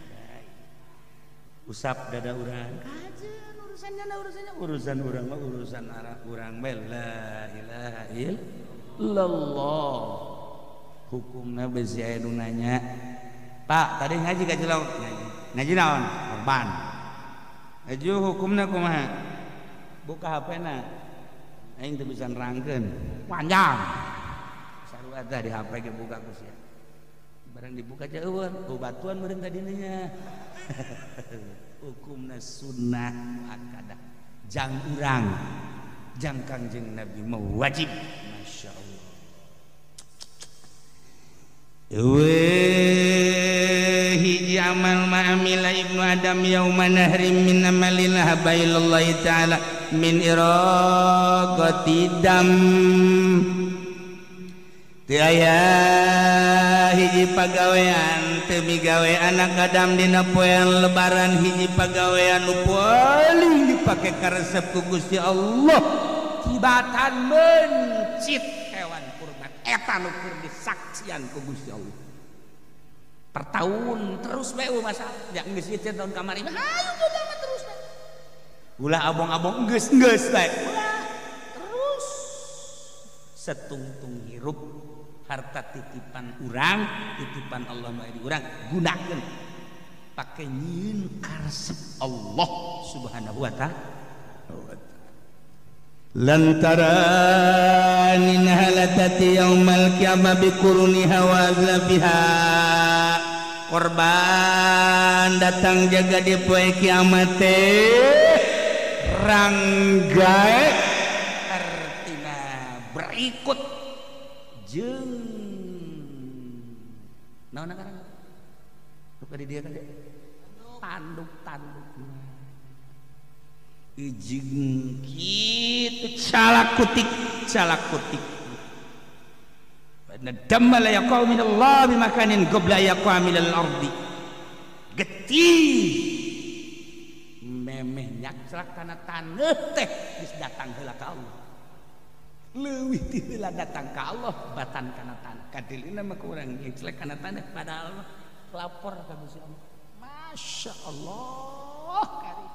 usap dada urang kajeun urusannya urusan urang mah urusan arah urang bae la ilaha illallah. Hukumna besi aya nu nanya, Pak tadi ngaji ka Cilong? Ngaji naon? Korban. Ngaji hukumna kumaha? Buka HP-na. Aing teu bisa nerangkeun. Panjang. Sarua tah di HP ge buka ku sia. Barang dibuka jauh, ku batuan meureun tadina nya. Hukumna sunnah muakkadah. Jang urang, jang Kangjeng Nabi mah wajib. Masya Allah. Hiji amal ma'amila ibnu Adam yauma nahrim min amalil habaillahi ta'ala min iraqati dam. Teu aya hiji pagawean teu migawe anak Adam dina poean lebaran hiji pagawean nu paling dipake karesep ku Gusti Allah tibatan mencit hewan kurban eta nu keur disaksian ku Gusti Allah. Per tahun terus bae masalah ya geus ieu tahun kamari mah hayu boga mah terus bae. Ulah abong-abong geus bae. Ulah terus setungtung hirup harta titipan urang, titipan Allah mah di urang gunakeun pake nyieun karesep Allah Subhanahu wa ta'ala. Lantaran inhalatati yaumal qiyamah biquruniha wa azlafiha. Korban datang jaga di poe kiamat teh ranggae artina berikut jeung naon ngaranna nu ka di dieu teh tanduk-tanduk ijing kitu calak kutik nadamma la yaqau minallah bimakanin qabla yaqa minal ardi getih memeh nyakclak kana taneuh teh geus datang heula ka Allah leuwih ti heula datang ka Allah batan kana tanah kadilina mah kurang nyekclek kana tanah padahal lapor ka Gusti Allah. Masya Allah karim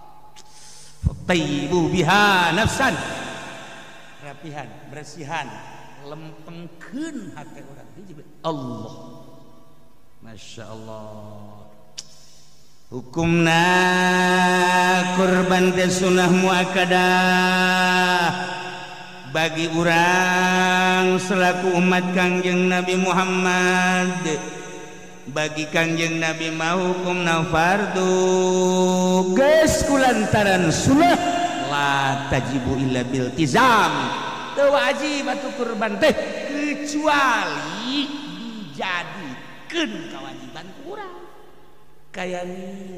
fatayyibu biha nafsan rapihan bersihan lempengkeun hati urang hiji Allah. Masya Allah. Hukumna kurban teh sunah muakkadah bagi urang selaku umat Kangjeng Nabi Muhammad. Bagi Kangjeng Nabi mah hukumna fardu geus kulantaran sunah la tajibu illa bil tizam. Teu wajib atuh kurban teh kecuali dijadikeun kewajiban ku urang kaya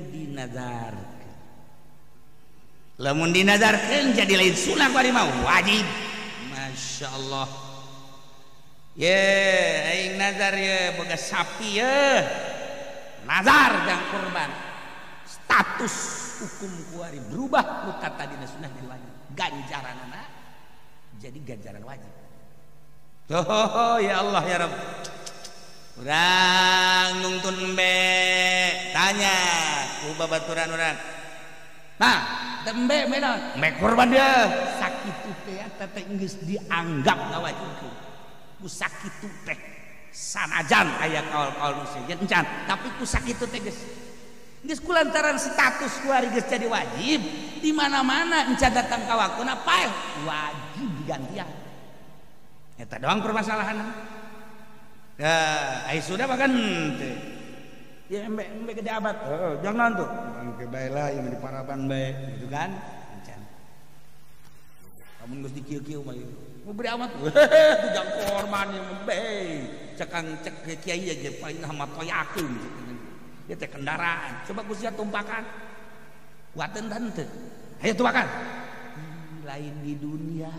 dinazarkeun. Lamun dinazarkeun jadi lain sunah bari mah wajib. Masya Allah. Ye aing nazar ye boga sapi ye nazar jang kurban status Status hukum kuari berubah nu tadina sunnah jadi wajib. Ganjaranana jadi ganjaran wajib. Oh ya Allah ya Rabb. Urang nungtun embe tanya ku babaturan urang. Nah, embe embe naon? Embe kurban dia. Sakitu teh eta teh geus dianggap ngawajibkeun. Ku sakitu teh sanajan aya kaul-kaul nu sejen encan, tapi ku sakitu teh geus geus kulantaran status kuari geus jadi wajib, di mana-mana encan datang ka waktuna paeh wajib digantian. Eta doang permasalahan. Ya, ai sudah bahkan teh. Ya embe embe gede abat. Heeh, jangan tuh. Bangke bae lah yang di paraban bae gitu kan. Encan. Kamu geus dikieu-kieu mah ieu. Mau beri amat. Tujang korban yang embe. Cekang cek kiai aja paling hama toyakeun. Dia teh kendaraan. Coba ku sia tumpakan. Kuateun teu? Hayo tumpakan. Lain di dunia.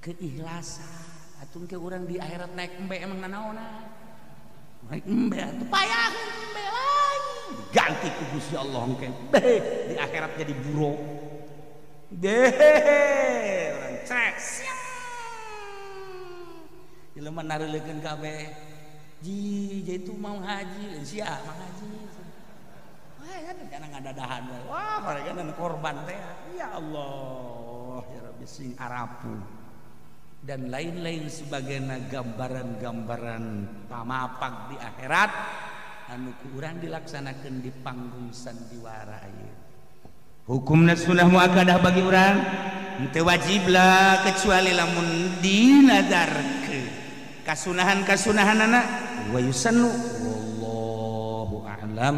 Keikhlasan. Atuh ke urang di akhirat naik embe emang nanaona. Naik embe atuh payah embe lain. Diganti ku Gusti Allah engke. Di akhirat jadi buruk. Deh, urang cek. Jelema nareulekeun kabeh. Ji, itu mau haji, sia mau haji. Wah, kan kana ngadadahan we. Wah, mereka korban teh. Ya Allah, ya Rabbi sing arapu. Dan lain-lain sebagainya gambaran-gambaran pamapak di akhirat anu kurang dilaksanakan di panggung sandiwara ieu. Hukumna sunnah muakkadah bagi urang henteu wajib lah kecuali lamun dinadarkeun kasunahan-kasunahanana wa yusannu wallahu a'lam.